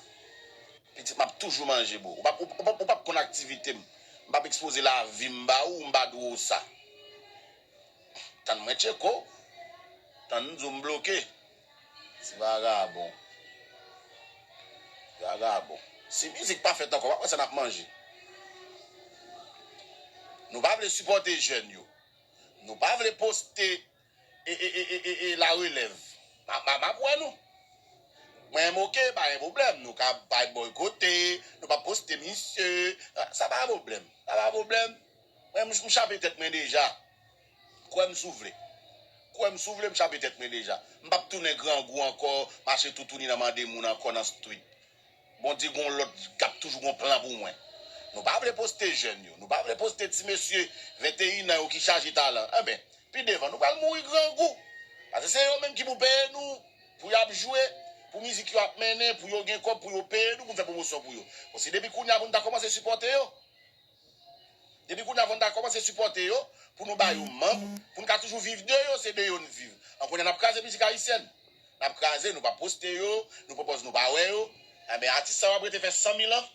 Pitit, m ap toujou manje, bro. Ou p ap, ou, ou, ou p ap konn aktivite m. M p ap ekspoze lavi m ba ou, m pa dwe w sa. Tann mwen tcheke w. Tann m di w m bloke. Ti vagabon. Vagabon. Si mizik pa fèt ankò, w ap wè sa n ap manje. Nou pa vle sipòte jèn yo. Nou pa vle poste e, e, e, e, e, e, la relèv. M a, m a, m ap wè nou. Mwen, m oke, pa gen pwoblèm. Nou ka bay boykote, nou pa poste misye. Sa pa pwoblèm. Sa pa pwoblèm. Mwen, m, m chape tèt mwen deja. Kwè m si w vle. Kwè m si w vle, m chape tèt mwen deja. M p ap tounen grangou ankò, mache toutouni nan mande moun ankò nan street. Bondye gon lòt, k ap toujou gon plan pou mwen. Nou pa vle poste jèn yo. Nou pa vle poste ti mesye venteyen an yo ki chaje talan. Enben, pi devan, nou pral mouri grangou. Paske se yo menm ki pou peye nou, pou y ap jwe, pou mizik yo ap mennen, pou yo gen kòb, pou yo peye nou, pou n fè pwomosyon pou yo. Bon, se depi kounye a pou n ta kòmanse sipòte yo. Depi kounye a, fò n ta kòmanse sipòte yo, pou nou ba yo manm, pou n ka toujou viv de yo, se de yo n viv. An kounye a, n ap kraze mizik ayisyèn. N ap kraze, nou p ap poste yo, nou pwopòz nou pa wè yo. Enben, atis sa yo ap rete fè san mil an.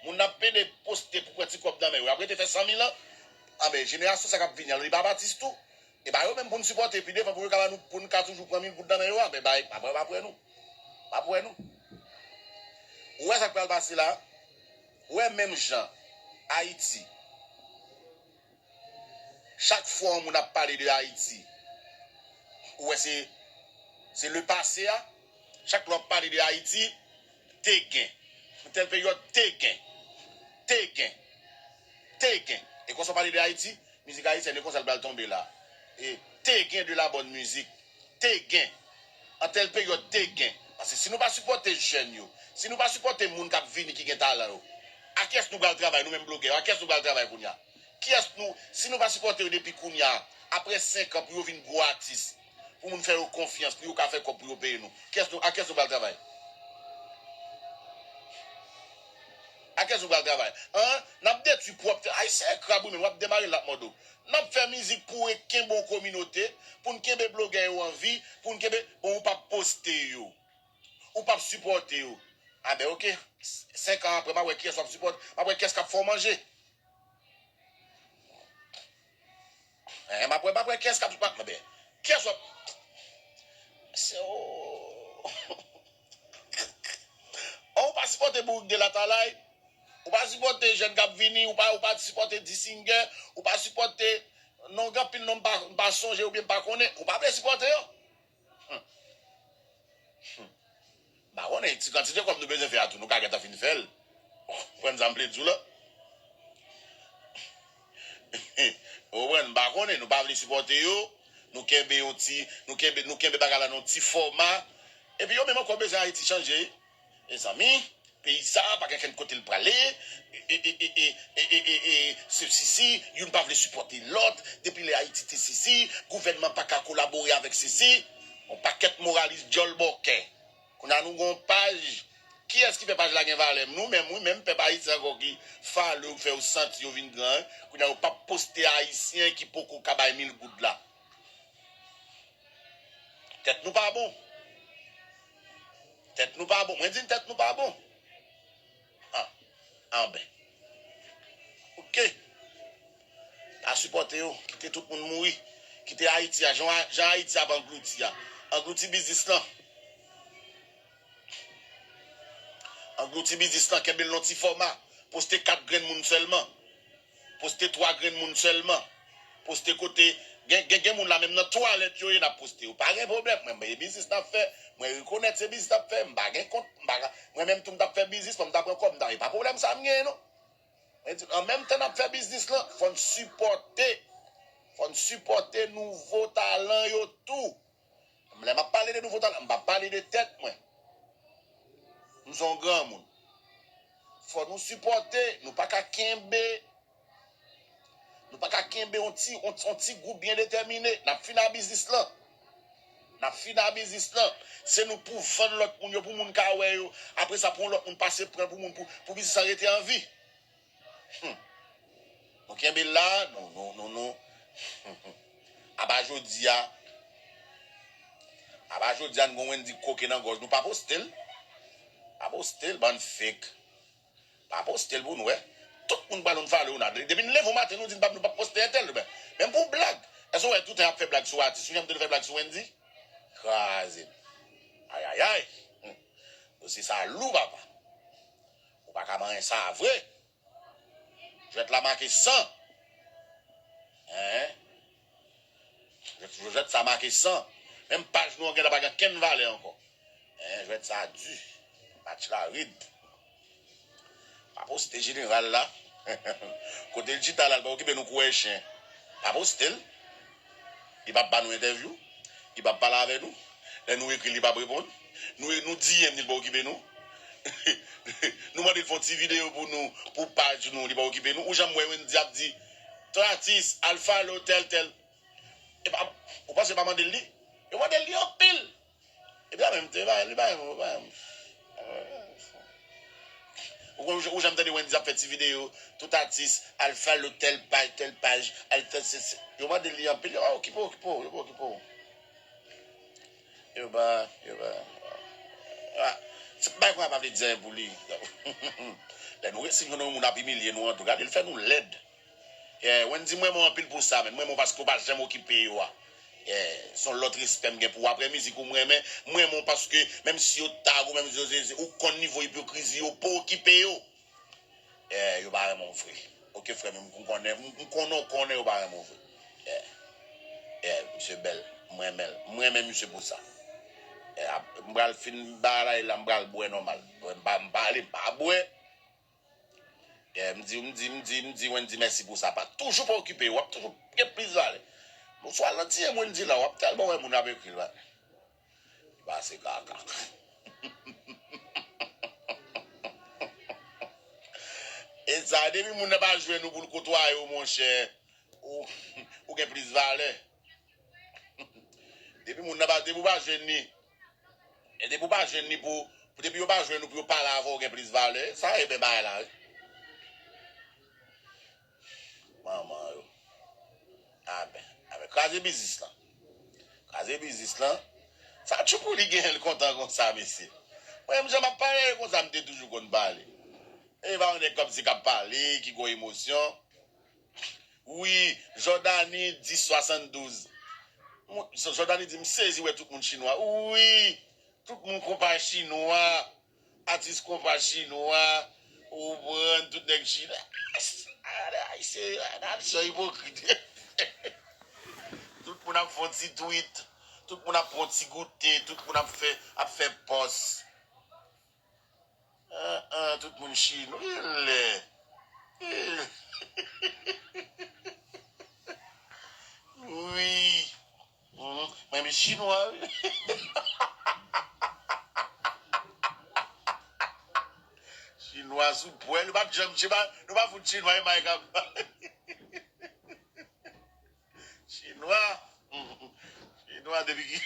Moun n ap pede poste pou pran ti kòb nan men yo, y ap rete fè san mil an. Enben, jenerasyon sa k ap vini an, li pa ap atis tou. E pa yo menm pou n sipòte pi devan pou yo ka ba nou, pou n ka toujou pran mil goud nan men yo a. Men bay, m ap wè, m ap wè nou. M ap wè nou. Ou wè sa k pral pase la? Ou wè menm jan Ayiti. Chak fwa yon moun ap pale de Ayiti, ou wè se, se le pase a. Chak lè w ap pale de Ayiti, te gen. Nan tèl peryòd, te gen. Te gen. Te gen. E konsa w pale de Ayiti, mizik ayisyèn, e konsa l pral tonbe la. E te gen de la bòn mizik. Te gen. An tèl peryòd, te gen. Paske si nou pa sipòte jèn yo, si nou pa sipòte moun k ap vini ki gen talan yo, a kiyès nou pral travay, nou menm blogè yo, a kiyès nou pral travay kounye a? Kiyès nou, si nou pa sipòte yo depi kounye a, apre senk an pou yo vin gwo atis, pou moun fè yo konfyans, pou yo ka fè kòb pou yo peye nou, kiyès nou, a kiyès nou pral travay? A kiyès nou pral travay? An? N ap detwi pwòp tè. Ayisyen e krab wi, men w ap demare l l ap mòde w. N ap fè mizik pou e kenbe yon kominote, pou n kenbe blogè yo an vi, pou n kenbe, bon, ou p ap poste yo. Ou p ap sipòte yo. A ben, oke. Senk an apre, m ap wè kiyès w ap sipòte. M ap wè kiyès k ap fè w manje. Eh, m ap wè, m ap wè kiyès k ap, m ap, ben, kiyès w ap, se, oh. Oh, ou pa sipòte Bourik de Latalay. Ou pa sipòte jèn k ap vini. Ou pa, ou pa sipòte D-Singer. Ou pa sipòte, non, gen anpil non m pa, m pa sonje oubyen m pa konnen. Ou pa vle sipòte yo. Hmm. Hmm. M pa konnen, ti kantite kòb nou bezwen fè a tou, nou ka gentan fin fè l. Ou konprann sa m vle di w la? Ou konprann, m pa konnen, nou pa vle sipòte yo, nou kenbe yon ti, nou kenbe, nou kenbe bagay la nan yon ti fòma. Epi yo menm ankò bezwen Ayiti chanje, wi. Mezanmi, peyi sa a pa gen kenn kote l prale. E, e, e, e, e, e, e, e, se sisi, youn pa vle sipòte lòt. Depi lè Ayiti te sisi, gouvènman pa ka kolabore avèk sisi. Yon pakèt moralis djòl bòkè. Kounye a nou gon paj. Kiyès ki fè paj la gen valè? Nou menm, wi, menm pèp ayisyen ankò ki follow, fè yo santi yo vin gran. Kounye a yo p ap poste ayisyen ki poko ka bay mil goud la. Tèt nou pa bon. Tèt nou pa bon. Mwen di n tèt nou pa bon. Ah, anben. Oke. Pa sipòte yo. Kite tout moun mouri. Kite Ayiti a. Jan, jan Ayiti ap anglouti a. Anglouti biznis lan. Anglouti biznis lan. Kenbe l nan ti fòma. Poste kat grenn moun sèlman. Poste twa grenn moun sèlman. Poste kote. Gen, gen, gen moun la menm nan twalèt yo ye n ap poste yo. Pa gen pwoblèm. Mwen, mwen, biznis n ap fè. Mwen rekonèt se biznis n ap fè. M pa gen kont. M pa ka, mwen menm tou m t ap fè biznis, fò m ta pran kòb. M ta, e pa pwoblèm sa m genyen non. Mwen di, an menm tan n ap fè biznis lan, fò n sipòte. Fò n sipòte nouvo talan yo tou. Lè m ap pale de nouvo talan, m pa pale de tèt mwen. M se yon granmoun. Fò nou sipòte, nou pa ka kenbe, nou pa ka kenbe yon ti, yon, yon ti gwoup byen detèmine. N ap fini a biznis lan. N ap fini a biznis lan. Se nou pou vann lòt moun yo, pou moun ka wè yo. Apre sa, pou yon lòt moun pase pran pou moun, pou, pou biznis lan rete an vi. Hmm. Nou kenbe l la, nou, nou, nou, nou. Apa jodi a, apa jodi a, n gon Wendy koke nan gòj nou, pa poste l. Pa poste l, bann fake. Pa poste l pou nou wè. Tout moun pral yon fale ou nan. Depi n leve yon maten, nou di n p ap, nou p ap poste entèl. Menm pou blag. Èske w wè toutan y ap fè blag sou atis? Ou janm tande fè blag sou Wendy? Kraze m. Ayayay. Hmm. Dosye sa lou, papa. Ou pa ka manyen sa vre. Jwèt la make san. Hein? Jwèt, jwèt sa make san. Menm paj nou an gentan pa gen kenn valè ankò. Hein, jwèt sa di. Match la red. Pa poste jeneral la. Kote l chita la, l pa okipe nou kou wè chen. Pa poste l. Li p ap ba nou entèvyou. Li p ap pale avè nou. Lè nou ekri l, li p ap reponn. Nou, nou di M, li p ap okipe nou. Nou mande l fè yon ti videyo pou nou, pou paj nou, li p ap okipe nou. Ou janm wè Wendy ap di, ton atis, al follow tèl, tèl. E pa, ou panse yo pa mande l li? Yo mande l li anpil. Epi a menm te, li pa, li pa, li pa. Ou, ou, ou janm tande Wendy ap fè ti videyo, tout atis, al follow tèl paj, tèl paj, al fè se, se. Yo mande l li anpil, yo pa okipe w, okipe w, yo pa okipe w. Yo pa, yo pa. Ah, se bagay konsa pa vle di anyen pou li. Lè nou resi jwenn yon moun ap imilye nou, antouka, li fè nou lèd. Yeah, Wendy, m renmen w anpil pou sa, men m renmen w paske w pa janm okipe yo a. Yeah, se yon lòt respè m gen pou w. Apre mizik ou m renmen, m renmen w paske menm si yo tag ou, menm si yo, ou konn nivo ipokrizi yo, pa okipe yo. Yeah, yo pa renmen w vre. Oke, frè m, m konnen, m, m konnen w konnen yo pa renmen w vre. Yeah. Yeah, misye bèl, m renmen l. M renmen misye pou sa. Yeah, ap, m pral fin bagay la, m pral bwè nòmal. M pa, m pale, m pa bwè. Yeah, m di, m di, m di, m di Wendy mèsi pou sa. Pa toujou pa okipe, w ap toujou gen plis valè. Bonswa, lan D M Wendy la, w ap tèlman wè moun ap ekri l, li pase kaka. E sa, depi moun nan pa jwenn ou pou l kotwaye w, monchè, ou, ou gen plis valè. Depi moun nan pa, depi w pa jwenn li, e depi w pa jwenn li pou, pou depi yo pa jwenn ou pou yo pale avè w, ou gen plis valè. Sa e byen bagay la, wi. Manman yo. Amen. Amen. Kraze biznis lan. Kraze biznis lan. Sa tchoupouli genyen l kontan konsa, mesye. Mwen menm jan m ap pale konsa, m te toujou konn pale. E pa yon nèg kòmsi k ap pale, ki gwo emosyon. Wi, Jordany dis swasanndouz. Mwen, Jordany di, m sezi wè tout moun chinwa. Wi, tout moun konpa chinwa. Atis konpa chinwa. Ou pran tout nèg chinwa. Ayisyen, nasyon ipokrit. Tout moun ap fè yon ti tweet. Tout moun ap pran yon ti goute. Tout moun ap fè, ap fè pòs. An, an, tout moun chinwa. Ilè. Wi. Mhm. Mwen, men chinwa, wi. Chinwa sou pwèl, nou pa t janm, nou pa, nou pa fout chinwa, e may kap. Chinwa. Chinwa depi ki.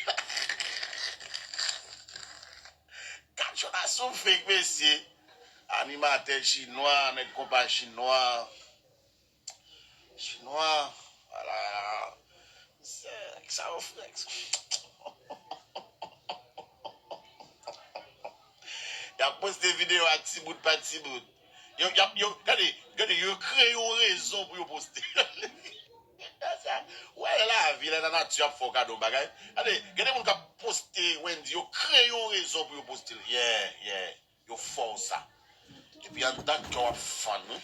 Kachona sou fake, mesye. Animatè chinwa, nèg konpa chinwa. Chinwa. Ala. Misye, nèg sa yo fake. Y ap poste videyo a ti bout pa ti bout. Yo, y ap, yo, gade, gade, yo kreye yon rezon pou yo poste. Sa, ou wè lavi la, lanati ap fè w kado bagay. Gade, gade moun k ap poste Wendy, yo kreye yon rezon pou yo poste l. Yeah, yeah. Yo fè w sa. Epi anndan kè w ap fann, wi.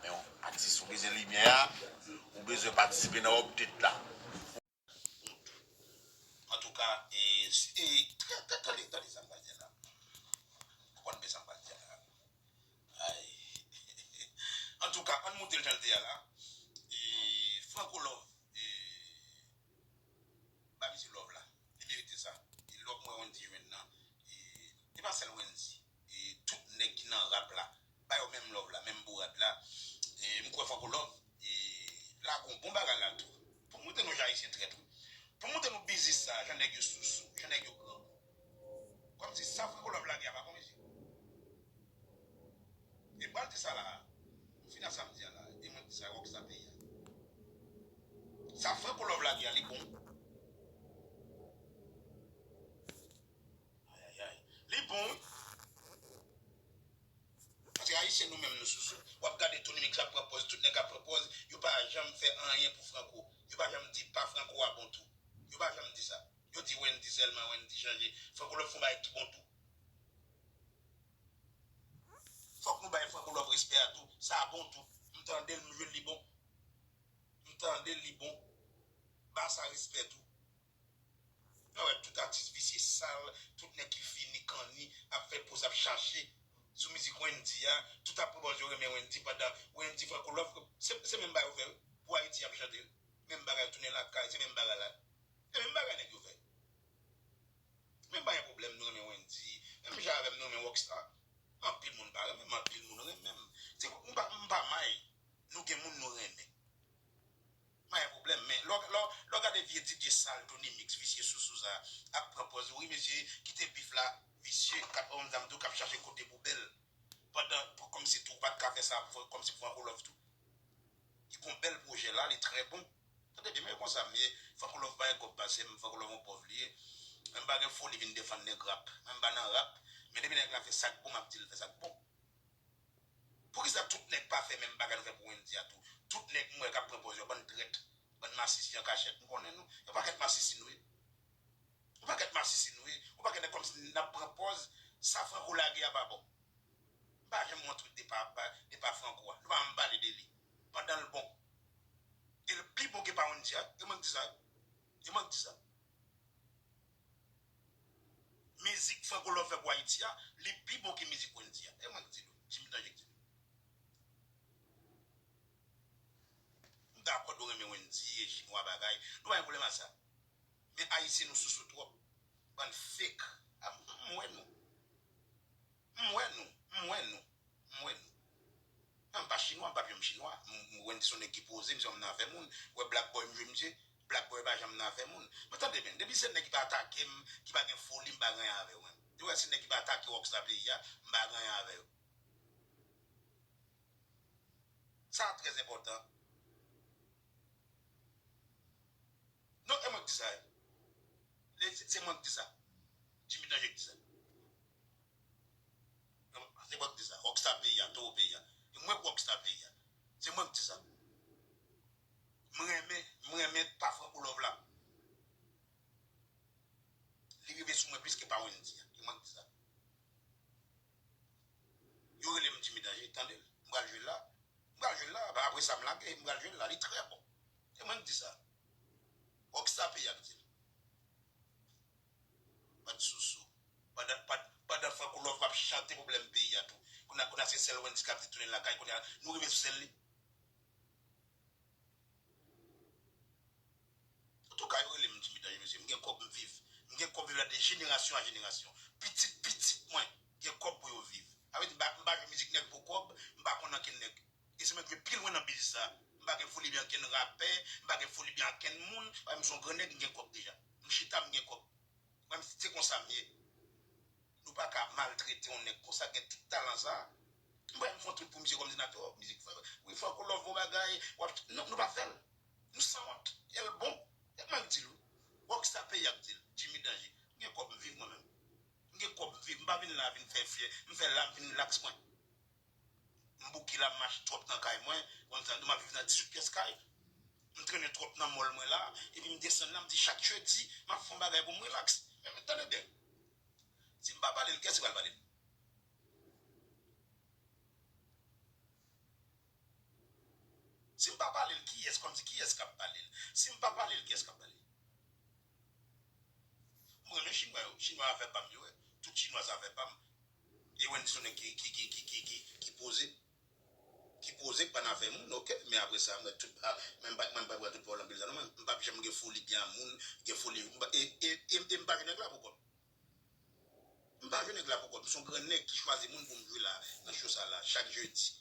Men yon atis ou bezwen limyè a, ou bezwen patisipe nan update la. Antouka, e, e, tande, tande sa m pral di a la. Ou konn byen sa m pral di a la. Ay. Antouka, ann moute l jan l te a la. E, Franco Love, e, ba misye love la. Li merite sa. E love mwen Wendy jwenn nan. E, e pa sèl Wendy. E tout nèg ki nan rap la, ba yo menm love la, menm bourad la. E m kwè Franco Love, e, lage yon bon bagay la tou. Pou montre nou jan Ayisyen trèt, wi. Pou montre nou biznis sa, jan nèg yo sousou, jan nèg yo grangou. Kòmsi sa Franco Love lage a pa bon, mesye. E m pral di sa la. M fin ak sa m di a la. E mwen di sa, Rockstar peyi a. Sa Franco Love lage a, li bon. Ayayay. Li bon, wi. Paske Ayisyen nou menm nou sousou. W ap gade Tony Mix ap pran pòz, tout nèg ap pran pòz, yo pa janm fè anyen pou Franco. Yo pa janm di pa Franco a bon tou. Yo pa janm di sa. Yo di Wendy sèlman, Wendy chanje. Franco Love fè yon bagay ki bon tou. Fòk nou bay Franco Love respè a tou. Sa bon tou. M tande l, m jwenn li bon. M tande l, li bon. Ba sa respè tou. Mwen wè tout atis visye sal, tout nèg ki fini kanni ap fè pòz ap chache sou mizik Wendy a, tout ap pran pòz yo renmen Wendy pandan Wendy Franco Love, se, se menm bagay yo fè wi. Pou Ayiti y ap chante wi. Menm bagay tounen lakay, se menm bagay la. Se menm bagay nèg yo fè. Men pa gen pwoblèm, nou renmen Wendy. Menm jan avè m, nou renmen Rockstar. Anpil moun pa renmen m, anpil moun renmen m. Se, m pa, m pa may. Nou gen moun nou renmen. Pa gen pwoblèm, men lè w, lè w, lè w gade vye D J sal, Tony Mix, visye sousou sa, ap pran pòz, wi mesye, kite bif la, visye, k ap, kòmsi m di w, k ap chache kote pou bèl. Pandan, pou, kòmsi tou, w pa t ka fè sa, pou, kòmsi pou Franco Love tou. Li gon bèl pwojè la, li trè bon. Tande byen, men konsa m ye. Franco Love pa gen kòb pase m, Franco Love yon pòv li ye. Mwen m pa gen foli vin defann nèg rap. Mwen m pa nan rap. Men depi nèg la fè sa k bon, m ap di l fè sa k bon. Poukisa tout nèg pa fè menm bagay nou fè pou Wendy a tou? Tout nèg m wè k ap pran pòz yo, bann trèt, bann masisi an kachèt, m konnen nou. Yon pakèt masisi nou ye. Yon pakèt masisi nou ye. Yon pakèt nèg kòmsi n ap pran pòz, sa Franco lage a pa bon. M pa janm wè yon twit de pa, pa, de pa Franco a. Nou pa janm pale de li. Pandan l bon. E l pi bon ke pa Wendy a. E mwen k di sa. E mwen k di sa. Mizik Franco Love fè pou Ayiti a, li pi bon ke mizik Wendy a. E mwen k di nou. Jimmy Danje k di nou. M dakò nou renmen Wendy e chinwa bagay. Nou pa gen pwoblèm ak sa. Men Ayisyen nou sousou twòp. Bann fake. A, m, m wè nou. M wè nou. M wè nou. M wè nou. Mwen m pa chinwa, m p ap janm chinwa. M, m, Wendy se yon nèg ki poze, misye pa nan afè moun. Ou wè Black Boy m jwe misye. Black Boy pa janm nan afè moun. Men tande byen, depi se nèg ki pa atake m, ki pa gen foli, m pa gen anyen avè yo menm. Depi se nèg ki pa atake Rockstar peyi a, m pa gen anyen avè yo. Sa trè enpòtan. Non, e mwen k di sa, wi. Se, se mwen k di sa. Jimmy Danje k di sa. Non, se mwen k di sa. Rockstar peyi a, towo peyi a. E mwen k Rockstar peyi a. Se mwen k di sa. M renmen, m renmen pa Franco Love la. Li rive sou mwen plis ke pa Wendy a. E mwen k di sa. Yo rele m Jimmy Danje, tande l. M pral jwe l la. M pral jwe l la. Apre sa m lage, m pral jwe l la. Li trè bon. E mwen k di sa. Rockstar peyi a k di l. Bann sousou. Pandan, pandan, pandan Franco Love p ap chante pwoblèm peyi a tou. Kounye a, kounye a se sèl Wendy k ap di tounen lakay, kounye a nou rive sou sèl li. Antouka, yo rele m Jimmy Danje, mesye. M gen kòb, m viv. M gen kòb, viv la de jenerasyon a jenerasyon. Pitit, pitit mwen gen kòb pou yo viv. Sa vle di, m pa, m pa jwe mizik nèg pou kòb, m pa konn ankenn nèg. E se mwen k jwe pi lwen nan biznis sa. M pa gen foli byen ankenn rapè, m pa gen foli byen ankenn moun. Paske m se yon gran nèg, m gen kòb deja. M chita, m gen kòb. Mwen, se konsa m ye. Nou pa ka maltrete yon nèg konsa, gen tout talan sa. M pa fè yon twit pou misye kòm di n ap fè, oh, mizik fè, wi, Franco Love bon bagay. W ap, non, nou pa fè l. Nou sanwont. E l bon. E mwen k di l, wi. Rockstar peyi a k di l. Jimmy Danje. M gen kòb, m viv mwen menm. M gen kòb, m viv, m pa vin la vin fè fyè. M fè la, m vin rilaks mwen. M bouke la, m mache twòp nan kay mwen. Konn sa, m ap viv nan dizuit pyès kay. M trennen twòp nan mòl mwen la, epi m desann la, m di chak jedi, m ap fè yon bagay pou m rilaks. Men, men, tande byen. Si m pa pale l, kiyès ki pral pale l? Si m pa pale l, kiyès, kòmsi kiyès k ap pale l? Si m pa pale l, kiyès k ap pale l? M renmen chinwa yo. Chinwa afè pa m yo, wi. Tout chinwa se afè pa m. E Wendy se yon nèg ki, ki, ki, ki, ki, ki, ki poze. Ki poze, k pa nan afè moun, oke. Men apre sa, mwen, tout, ah, men m pa, mwen, m pa pran tout pawòl anpil tan, non, mwen. M p ap janm gen foli byen a moun, gen foli, m pa, e, e, e, e m pa jwe nèg la pou kont. M pa jwe nèg la pou kont. M se yon gran nèg ki chwazi moun pou m jwe la, nan show sa la, chak jedi.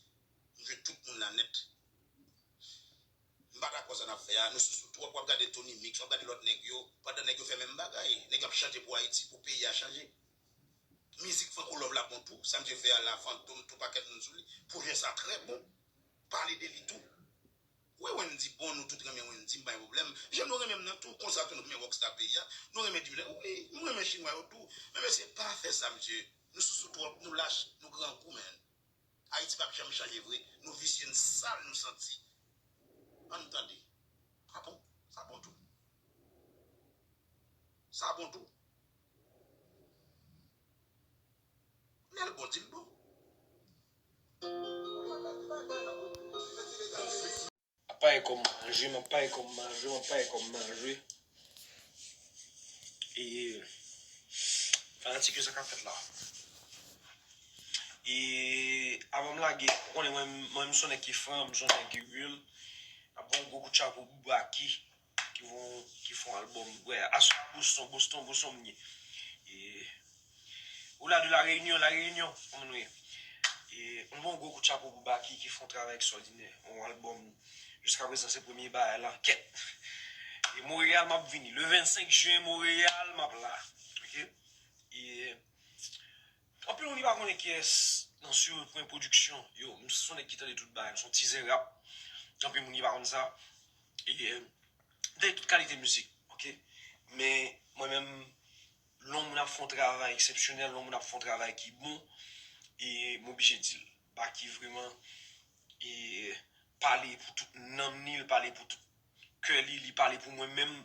M jwe tout moun la nèt. M pa dakò sa n ap fè a. Nou sousou twòp. W ap gade Tony Mix, w ap gade lòt nèg yo. Pandan nèg yo fè menm bagay. Nèg yo ap chante pou Ayiti, pou peyi a chanje. Mizik Franco Love la bon tou. Sa misye fè a la, Fantom, tou pakèt moun sou li. Pwojè sa trè bon. Pale de li tou. Wi, Wendy bon, nou tout renmen Wendy, m pa gen pwoblèm. Jan nou renmen m nan tou, konsa tou nou renmen rockstar peyi a. Nou renmen Dibile. Wi, m renmen chinwa yo tou. Men mesye, pa fè sa, mesye. Nou sousou twòp, nou lach, nou grangou, man. Ayiti p ap janm chanje vre. Nou visye, n sal, nou santi. Ann tande. A bon? Sa bon tou. Sa bon tou. Lè l bon, di l bon. Ap pale kòm manje, m ap pale kòm manje, m ap pale kòm manje. E fanatik yo, sa k ap fèt la? E avan m lage, ou konnen mwen, mwen, m se yon nèg ki fran, m se yon nèg ki real. N ap ba yon gwo kout chapo pou Baky, ki fon, ki fon albòm. Wè, aswè a Boston, Boston, Boston m ye. E Au-delà de La Réunion, La Réunion, kòman nou ye? E m ba yon gwo kout chapo pou Baky ki fè yon travay ekstwòdinè. Yon albòm, jiska prezan, se premye bagay la. Kèt! E Montréal, m ap vini. Le vennsenk jen, Montréal, m ap la. Oke? E anpil moun ki pa konnen kiyès nan Surpwen Production. Yo, m se yon nèg ki tande tout bagay. M se yon tizè rap. Anpil moun ki pa konn sa. E, m tande tout kalite mizik, oke? Men mwen menm, lè yon moun ap fè yon travay eksepsyonèl, lè yon moun ap fè yon travay ki bon, e m oblije di l. Baky vrèman, e pale pou tout nanm ni, l pale pou tout kè li, li pale pou mwen menm.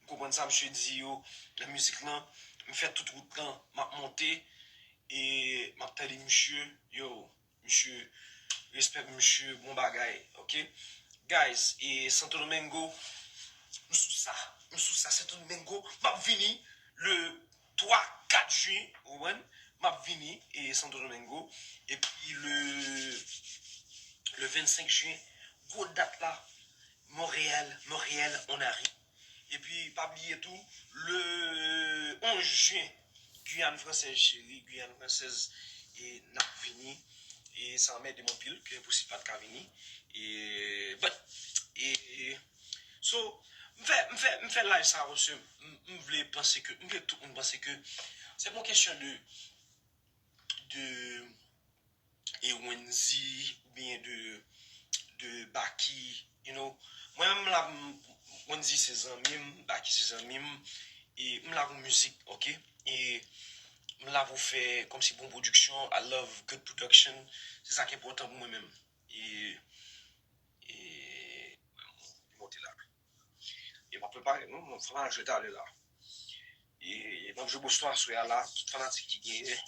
M konprann sa misye di yo nan mizik lan. M fè tout wout lan, m ap monte, e m ap tande misye, yo, misye, respè pou misye, bon bagay, oke? Guys, e Santo Domingo, m sou sa, m sou sa, Santo Domingo, m ap vini le twa, kat jen, ou konprann? M ap vini, e Santo Domingo, epi le, le vennsenk jen, gwo dat la, Montréal, Montréal, on arrive. Epi, pa bliye tou, le onz jen, Guyane Française cheri, Guyane Française, e n ap vini. E sa anmède m anpil, ke enposib pa t ka vini. E, but, e, so, m fè, m fè, m fè live sa, paske m, m vle panse ke, m vle tout moun panse ke se pa yon kesyon de, de e Wendy, oubyen de, de Baky, you know. Mwen menm la, m, Wendy se zanmi m, Baky se zanmi m, e m la pou mizik, oke? E m la pou fè kòmsi bon pwodiksyon, I love good production, se sa k enpòtan pou mwen menm. E, e, monte la. E m ap prepare, non, m ap fè jwe talè la. E, e m ap jwe Boston aswè a la. Tout fanatik ki genyen,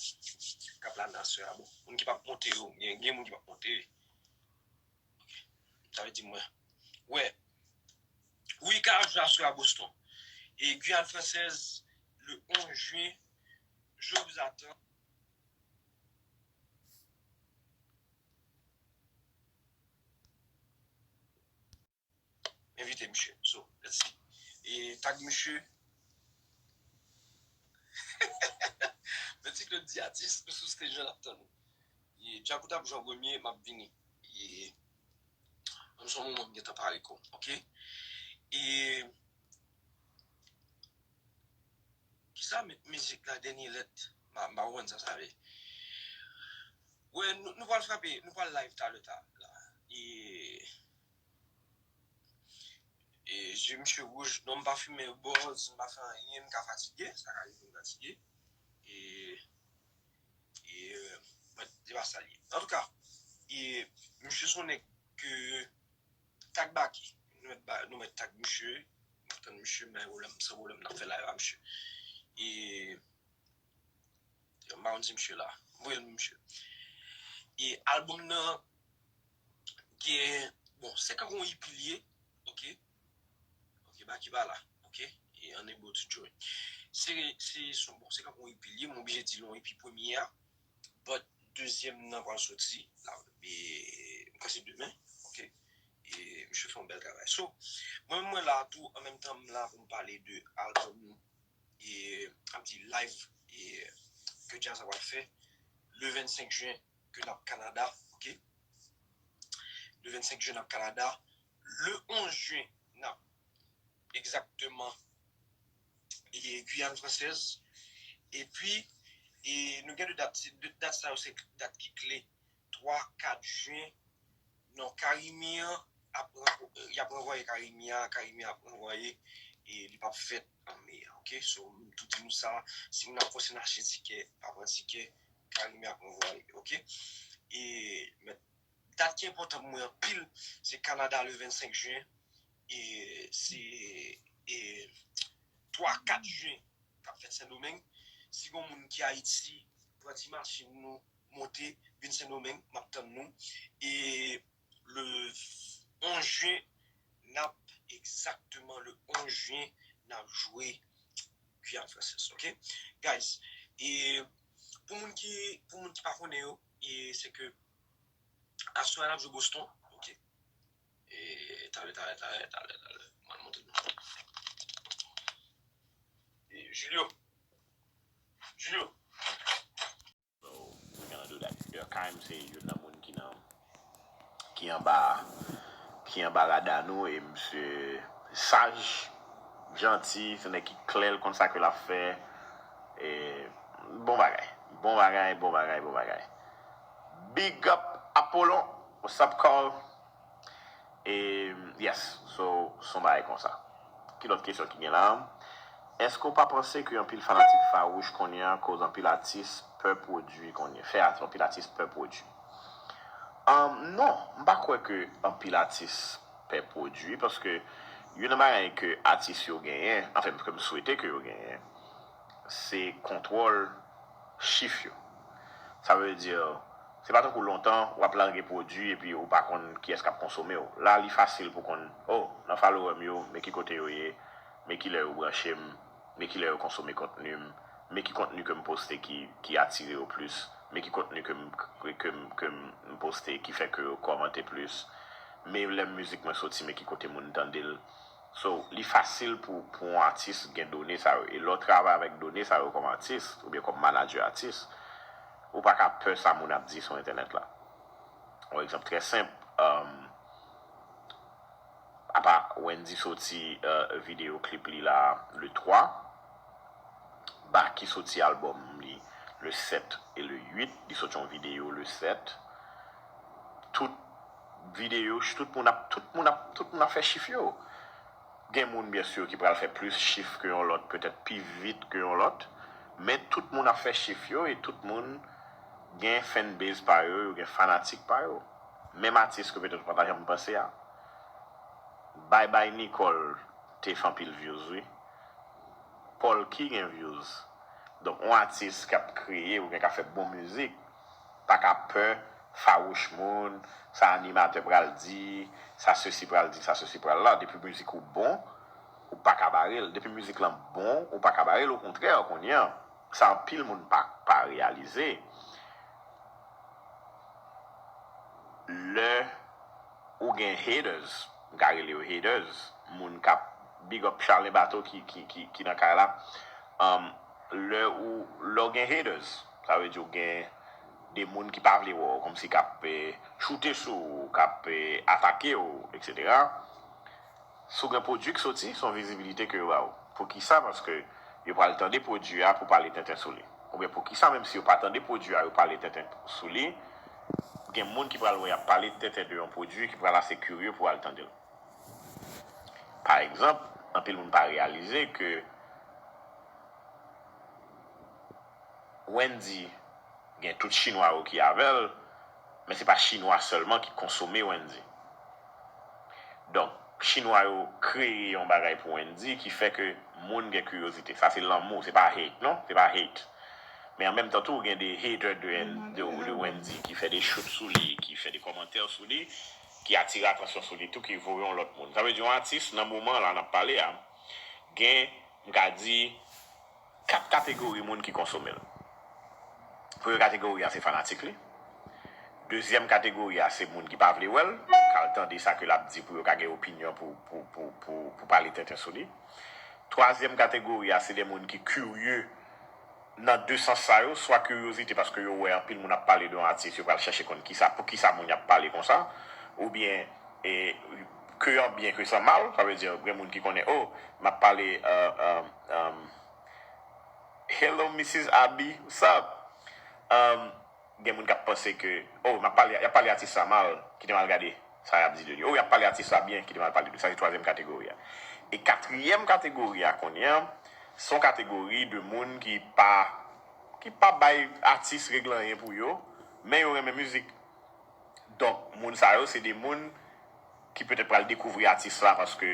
k ap la nan aswè a. Bon, moun ki p ap monte yo, gen, gen moun ki p ap monte. Sa vle di mwen. Wè. Wi, ka ap jwe aswè a Boston. E Guyane Française, le onze jen, je vous attends. Envite misye. So, let's see. E tag misye. Petit Claude di atis, nou sou stage la, n ap tann ou. E Djakout ap jwe an premye, m ap vini. E, m se yon moman m gentan pare kò m, oke? E, kisa met mizik la dènye lèt? M pa, m pa konprann sa sa vle. Wè, nou, nou pral frape, nou pral live talè ta la. E, e je misye wouj, non, m pa fimen bòz, m pa fè anyen, m ka fatige, sa ka rive m fatige. E, Se pa sa l ye. Antouka, e, misye se yon nèg ke tag Baky. Nou mèt, ba, nou mèt tag misye. N ap tann misye, men pwoblèm, san pwoblèm, n ap fè live a misye. E, m pa konn si misye la. Voye l misye. E albòm nan gen, bon, se kankou yon E P li ye, ok? Ok, Baky pa la, ok? E Unable to Join. Se, se, se, bon, se kankou yon E P li ye, m oblije di l yon E P premye a. But dezyèm nan pral soti la, e, m kwè se demen, ok? E misye fè yon bèl travay. So, mwen, mwen la tou, an menm tan, m la pou m pale de albòm, e, ap di live, e, ke Jazz la pral fè le vennsenk jen ke n ap Kanada, ok? Le vennsenk jen n ap Kanada. Le onz jen n ap egzakteman e Guyane Française. Epi, e nou gen de dat, se de dat sa yo, se dat ki kle. Twa, kat jen, non, Carimi an ap ranvo-, y ap ranvwaye Carimi an, Carimi ap ranvwaye, e li p ap fèt an me a, ok? So, m tou di nou sa, si moun ap fòse n achte tikè, pa pran tikè, Carimi ap ranvwaye, ok? E, men, dat ki enpòtan pou mwen anpil, se Kanada le vennsenk jen, e se, e, twa, kat jen k ap fèt Sendomeng. Si gon moun ki Ayiti, pran ti machin nou, monte, vin Sendomeng, m ap tann nou. E le onz jen, n ap, egzakteman le onz jen, n ap jwe Guyane Française, ok? Guys, e pou moun ki, pou moun ki pa konnen yo, e se ke aswè a n ap jwe Boston, ok? E talè, talè, talè, talè, talè, m al montre nou. E Julio, Julio. So, we're gonna do that. Durkheim se youn nan moun ki nan, ki anba, ki anba rada nou, e misye saj, janti, se nèg ki klè, l konn sa ke l ap fè. E bon bagay, bon bagay, bon bagay, bon bagay. Big up Apollon, what's up, Carl? E, yes, so, se yon bagay konsa. Ki lòt kesyon ki gen la? Èske w pa panse ke anpil fanatik fawouch kounye a koz anpil atis pè pwodui kounye, fè at-, anpil atis pè pwodui? Um, non, m pa kwè ke anpil atis pè pwodui, paske youn nan bagay ke atis yo genyen, anfen, ke m swete ke yo genyen, se kontwòl chif yo. Sa vle di, se pa tankou lontan, w ap lage pwodui epi ou pa konn kiyès k ap konsome w. La, li fasil pou konn, oh, nan follower m yo, men ki kote yo ye, men ki lè yo branche m, men ki lè yo konsome kontni m, men ki kontni ke m poste ki, ki atire yo plis, men ki kontni ke m, ke, ke m, ke m poste ki fè ke yo kòmante plis, men lè mizik mwen soti, men ki kote moun tande l. So, li fasil pou, pou yon atis gen done sa yo. E lè w travay avèk done sa yo kòm atis, oubyen kòm manadjè atis, ou pa ka pè sa moun ap di sou entènèt la. Yon egzanp trè senp, um, apa Wendy soti, uh, videyo klip li la le twa, Baky soti albòm li le sèt e le uit, li soti yon videyo le sèt. Tout videyo, tout moun ap, tout moun ap, tout moun ap fè chif yo. Gen moun, byen si, ki pral fè plis chif ke yon lòt, petèt pi vit ke yon lòt, men tout moun ap fè chif yo e tout moun gen fanbase pa yo, yo gen fanatik pa yo. Menm atis ke petèt ou pa ta janm panse a. Bye Bye Nicole te fè anpil views, wi. Polky gen views. Donk, yon atis k ap kreye oubyen k ap fè bon mizik, pa ka pè fawouch moun, sa animatè pral di, sa sesi pral di, sa sesi pral la. Depi mizik ou bon, ou pa ka bare l. Depi mizik lan bon, ou pa ka bare l. Okontrè, kounye a, sa anpil moun pa, pa reyalize. Lè ou gen haters, m ka rele yo haters, moun k ap big up Charles Bato ki, ki, ki, ki nan kay la. Um, lè ou, lè ou gen haters, sa vle di ou gen de moun ki pa vle wè w, kòmsi k ap, eh, choute sou ou, k ap, eh, atake w, etsetera. Si w gen pwodui k soti, se yon vizibilite ke yo ba w. Poukisa? Paske yo pral tande pwodui a pou pale tenten sou li. Oubyen poukisa, menm si yo pa tande pwodui a, yo pale tenten sou li, gen moun ki pral wè y ap pale tenten de yon pwodui ki pral ase kirye pou al tande l. Pa egzanp, anpil moun pa reyalize ke Wendy Gen tout chinwa yo ki avè l, men se pa chinwa sèlman ki konsome Wendyy. Donk, chinwa yo kreye yon bagay pou Wendyy ki fè ke moun gen kiryozite. Sa se lanmou, se pa hate, non? Se pa hate. Men an menm tan tou, gen de hater de, de, de Wendyy ki fè de shoot sou li, ki fè de kòmantè sou li, ki atire atansyon sou li tou, ki voye yon lòt moun. Sa vle di yon atis, nan moman la n ap pale a, gen, m ka di, kat kategori moun ki konsome l. Premye kategori a se fanatik li. Dezyèm kategori a se moun ki pa vle wè l, k al tande sa ke l ap di pou yo ka gen opinyon pou, pou, pou, pou, pou pale tenten sou li. Twazyèm kategori a se de moun ki kirye nan de sans sa yo, swa kiryozite paske yo wè anpil moun ap pale de yon atis, yo pral chèche konn kisa, pou kisa moun y ap pale konsa, oubyen e, ke an byen ke san mal, sa vle di gen moun ki konnen, oh, m ap pale, euh, euh, euh, hello, Missus Abby, what's up? Um, gen moun k ap panse ke, oh, m ap pale, y ap pale atis sa mal, kite m al gade sa y ap di de li. Oh, y ap pale atis sa byen, kite m al pale de li. Sa se twazyèm kategori a. E katriyèm kategori a kounye a, se yon kategori de moun ki pa, ki pa bay atis regle anyen pou yo, men yo renmen mizik. Donk, moun sa yo, se de moun ki petèt pral dekouvri atis la paske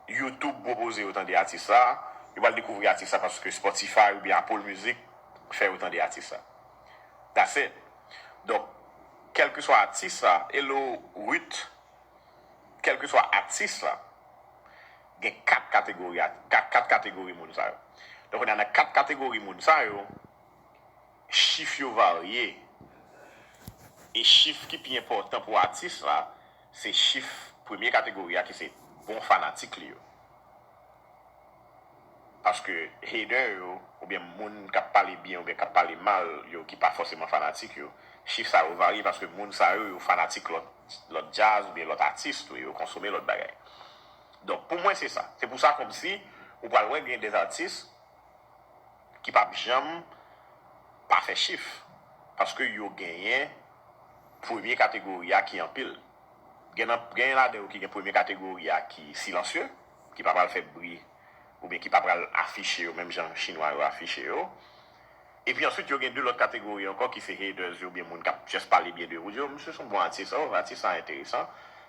YouTube pwopoze yo tande atis la, yo pral dekouvri atis la paske Spotify oubyen Apple Music fè yo tande atis la. That's it. Donk, kèlkeswa atis la, hello Ruth, kèlkeswa atis la, gen kat kategori, kat, kat kategori moun sa yo. Donk, kounye a nan kat kategori moun sa yo, chif yo varye. E chif ki pi enpòtan pou atis la, se chif premye kategori a ki se bon fanatik li yo. Paske hater yo, oubyen moun k ap pale byen oubyen k ap pale mal yo, ki pa fòseman fanatik yo, chif sa yo varye paske moun sa yo, yo fanatik lòt, lòt djaz oubyen lòt atis tou, yo konsome lòt bagay. Donk, pou mwen, se sa. Se pou sa, kòmsi, ou pral wè gen de atis ki p ap janm pa fè chif. Paske yo genyen premye kategori a ki anpil. Gen nan, genyen ladan yo ki gen premye kategori a ki silansye, ki pa pral fè bri, oubyen ki pa pral afiche yo, menm jan chinwa yo afiche yo. Epi answit, yo gen de lòt kategori ankò ki se haters yo, oubyen moun k ap just pale byen de ou, di, oh, misye se yon bon atis, oh, atis sa enteresan,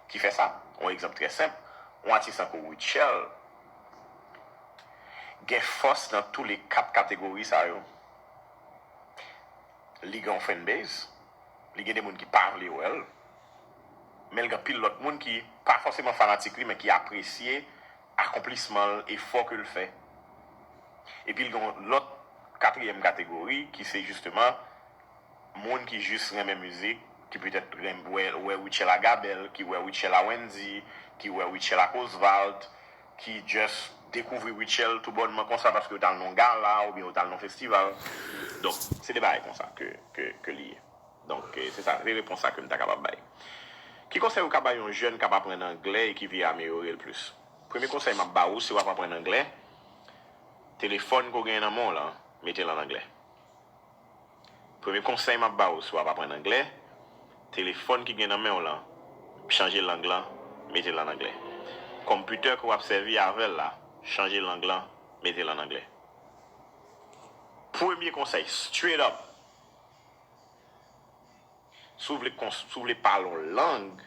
ki fè sa. Yon egzanp trè senp, yon atis tankou Rutshelle, gen fòs nan tou le kat kategori sa yo. Li gen yon fanbase, li gen de moun ki pa vle wè l, men l gen anpil lòt moun ki pa fòseman fanatik li, men ki apresye akonplisman l, efò ke l fè. Epi l gen yon lòt katriyèm kategori ki se jisteman moun ki jis renmen mizik, ki petèt renm-, wè, wè Rutshelle a Gabel, ki wè Rutshelle a Wendyy, ki wè Rutshelle ak Osvald, ki just dekouvri Rutshelle toubònman konsa paske yo t al nan yon gala oubyen yo t al nan yon festival. Donk, se de bagay konsa ke, ke, ke li ye. Donk, eh, se sa, se repons sa ke m ta kapab bay. Ki konsèy ou ka bay yon jèn k ap aprann anglè e ki vle amelyore l plis? Premye konsèy m ap ba ou, si w ap aprann anglè, telefòn ke w genyen nan men w lan, mete l an anglè. Premye konsèy m ap ba ou si w ap aprann anglè, telefòn ki gen nan men w lan, chanje lang lan, mete l an anglè. Konpitè ke w ap sèvi avè l la, chanje lang lan, mete l an anglè. Premye konsèy, straight up. Si w vle kons-, si w vle pale yon lang,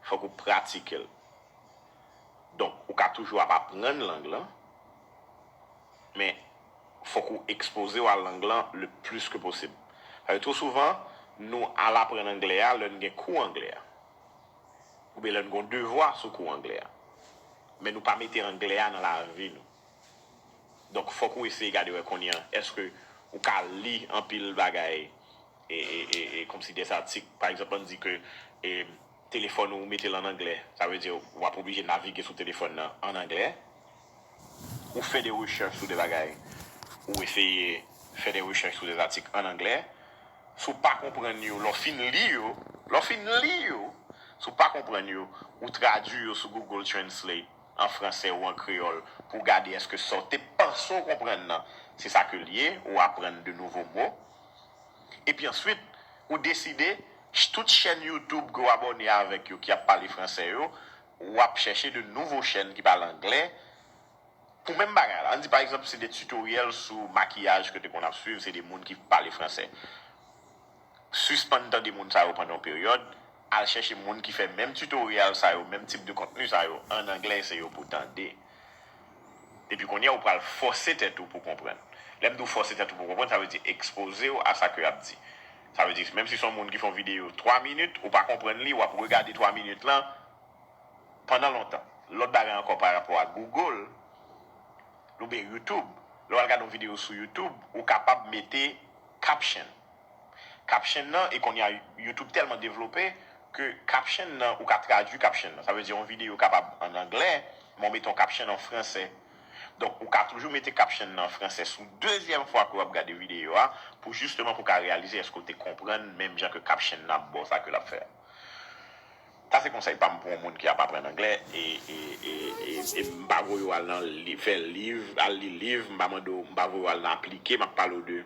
fòk ou pratike l. Donk, ou ka toujou ap aprann lang lan, men fòk ou ekspoze w a lang lan le plis ke posib. Paske two souvan, nou al aprann anglè a lè n gen kou anglè a. Oubyen lè n gen yon devwa sou kou anglè a. Men nou pa mete anglè a nan lavi nou. Donk, fòk ou eseye gade wè kounye a, èske ou ka li anpil bagay, e, e, e, e, kòmsi de atik, pa egzanp, ann di ke, e, telefòn ou, ou mete l an anglè, sa vle di w ap oblije navige sou telefòn nan an anglè. Ou fè de rechèch sou de bagay, ou eseye fè de rechèch sou de atik an anglè. Si w pa konprann yo, lè w fin li yo, lè w fin li yo, si w pa konprann yo, ou tradui yo sou Google Translate an fransè ou an kreyòl pou w gade èske sa w te panse w konprann nan, se sa ke l ye, ou aprann de nouvo mo. Epi answit, ou deside, ch-, tout chèn YouTube ke w abòne avèk yo ki ap pale fransè yo, w ap chèche de nouvo chèn ki pale anglè, pou menm bagay la. Ann di, pa egzanp, se de tutoriel sou makiyaj ke w te konn ap swiv, se de moun ki pale fransè. Sispann tande moun sa yo pandan yon peryòd, al chèche moun ki fè menm tutorial sa yo, menm tip de kontni sa yo, an anglè, se yo pou tande. Epi kounye a, ou pral fòse tèt ou pou konprann. Lè m di w fòse tèt ou pou konprann, sa vle di ekspoze w a sa ke y ap di. Sa vle di, menm si se yon moun ki fè yon videyo twa minit, ou pa konprann li, w ap regade twa minit lan pandan lontan. Lòt bagay ankò pa rapò a Google oubyen YouTube, lè w al gade yon videyo sou YouTube, ou kapab mete caption. Caption nan, e kounye a YouTube tèlman devlope ke caption nan, ou ka tradui caption nan. Sa vle di yon videyo kapab an anglè, men w mete yon caption an fransè. Donk, ou ka toujou mete caption nan an fransè sou dezyèm fwa ke w ap gade videyo a, pou jisteman pou w ka reyalize èske w te konprann menm jan ke caption nan ap ba w sa ke l ap fè a. Sa se konsèy pa m pou yon moun ki ap aprann anglè, e, e, e, e, e m pa voye w al nan li, fè liv, al li liv, m pa mande w, m pa voye w al nan aplike, m ap pale w de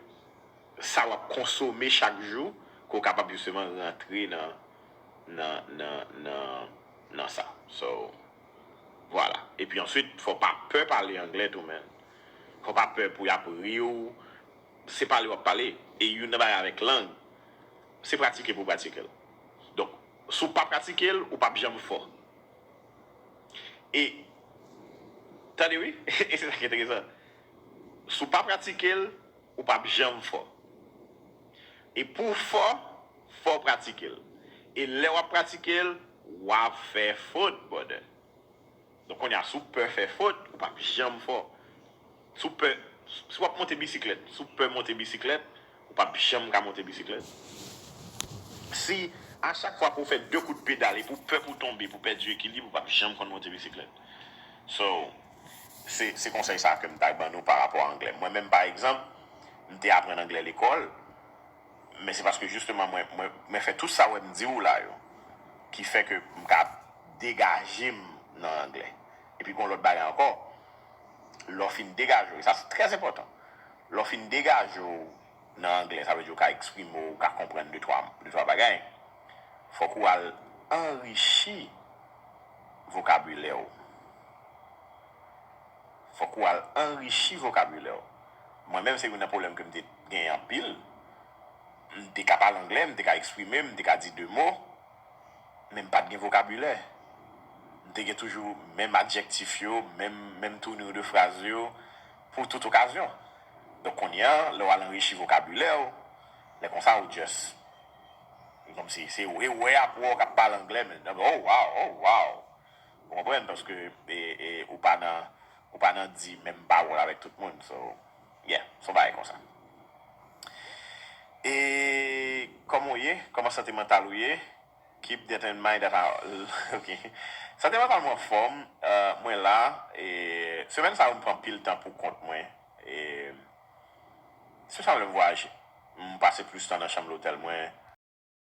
sa w ap konsome chak jou, ke w kapab jisteman rantre nan, nan, nan, nan, nan sa. So, vwala. Epi answit, fò w pa pè pale anglè tou, man. Fò w pa pè pou y ap ri w. Se pale w ap pale. E youn nan bagay avèk lang, se pratike pou w pratike l. Donk, si w pa pratike l, ou p ap janm fò. E, tande wi, e se sa ki enteresan. Si w pa pratike l, ou p ap janm fò. E pou w fò, fò w pratike l. E lè w ap pratike l, w ap fè fot, brother. Donk, kounye a, si w pè fè fot, ou p ap janm fò. Si w pè, si w ap monte bisiklèt, si w pè monte bisiklèt, ou p ap janm ka monte bisiklèt. Si a chak fwa pou w fè de kout pedal epi w pè pou w tonbe, pou w pèdi ekilib, ou p ap janm konn monte bisiklèt. So, se, se konsèy sa ke m ta ban nou pa rapò a anglè. Mwen menm, pa egzanp, m te aprann anglè lekòl, men se paske jisteman mwen, mwen, mwen fè tout sa w wè m di w la yo, ki fè ke m ka degaje m nan anglè. Epi gon lòt bagay ankò, lè w fin degaje w, e sa se trè enpòtan, lè w fin degaje w nan anglè, sa vle di w ka eksprime w, w ka konprann de twa, de twa bagay, fòk ou al anrichi vokabilè w. Fòk ou al anrichi vokabilè w. Mwen menm, se youn nan pwoblèm ke m te genyen anpil. M te ka pale anglè, m te ka eksprime m, m te ka di de mo, men m pa t gen vokabilè. M te gen toujou menm adjektif yo, menm, menm tournure de fraz yo, pou tout okazyon. Donk, kounye a, lè w al anrichi vokabilè w, lè konsa, ou just, kòmsi, se, e wè a pou wè w k ap pale anglè, men, oh, wow, oh, wow. Ou konprann? Paske, e, e, ou pa nan, ou pa nan di menm pawòl avèk tout moun. So, yeah, se yon bagay konsa. E kòman w ye? Kòman sante mantal ou ye? Keep that in mind that I, ok. Sante mantal mwen anfòm, euh, mwen la, e semèn sa yo m pran pil tan pou kont mwen. E espesyalman lè m vwayaje. M pase plis tan nan chanm lotèl mwen,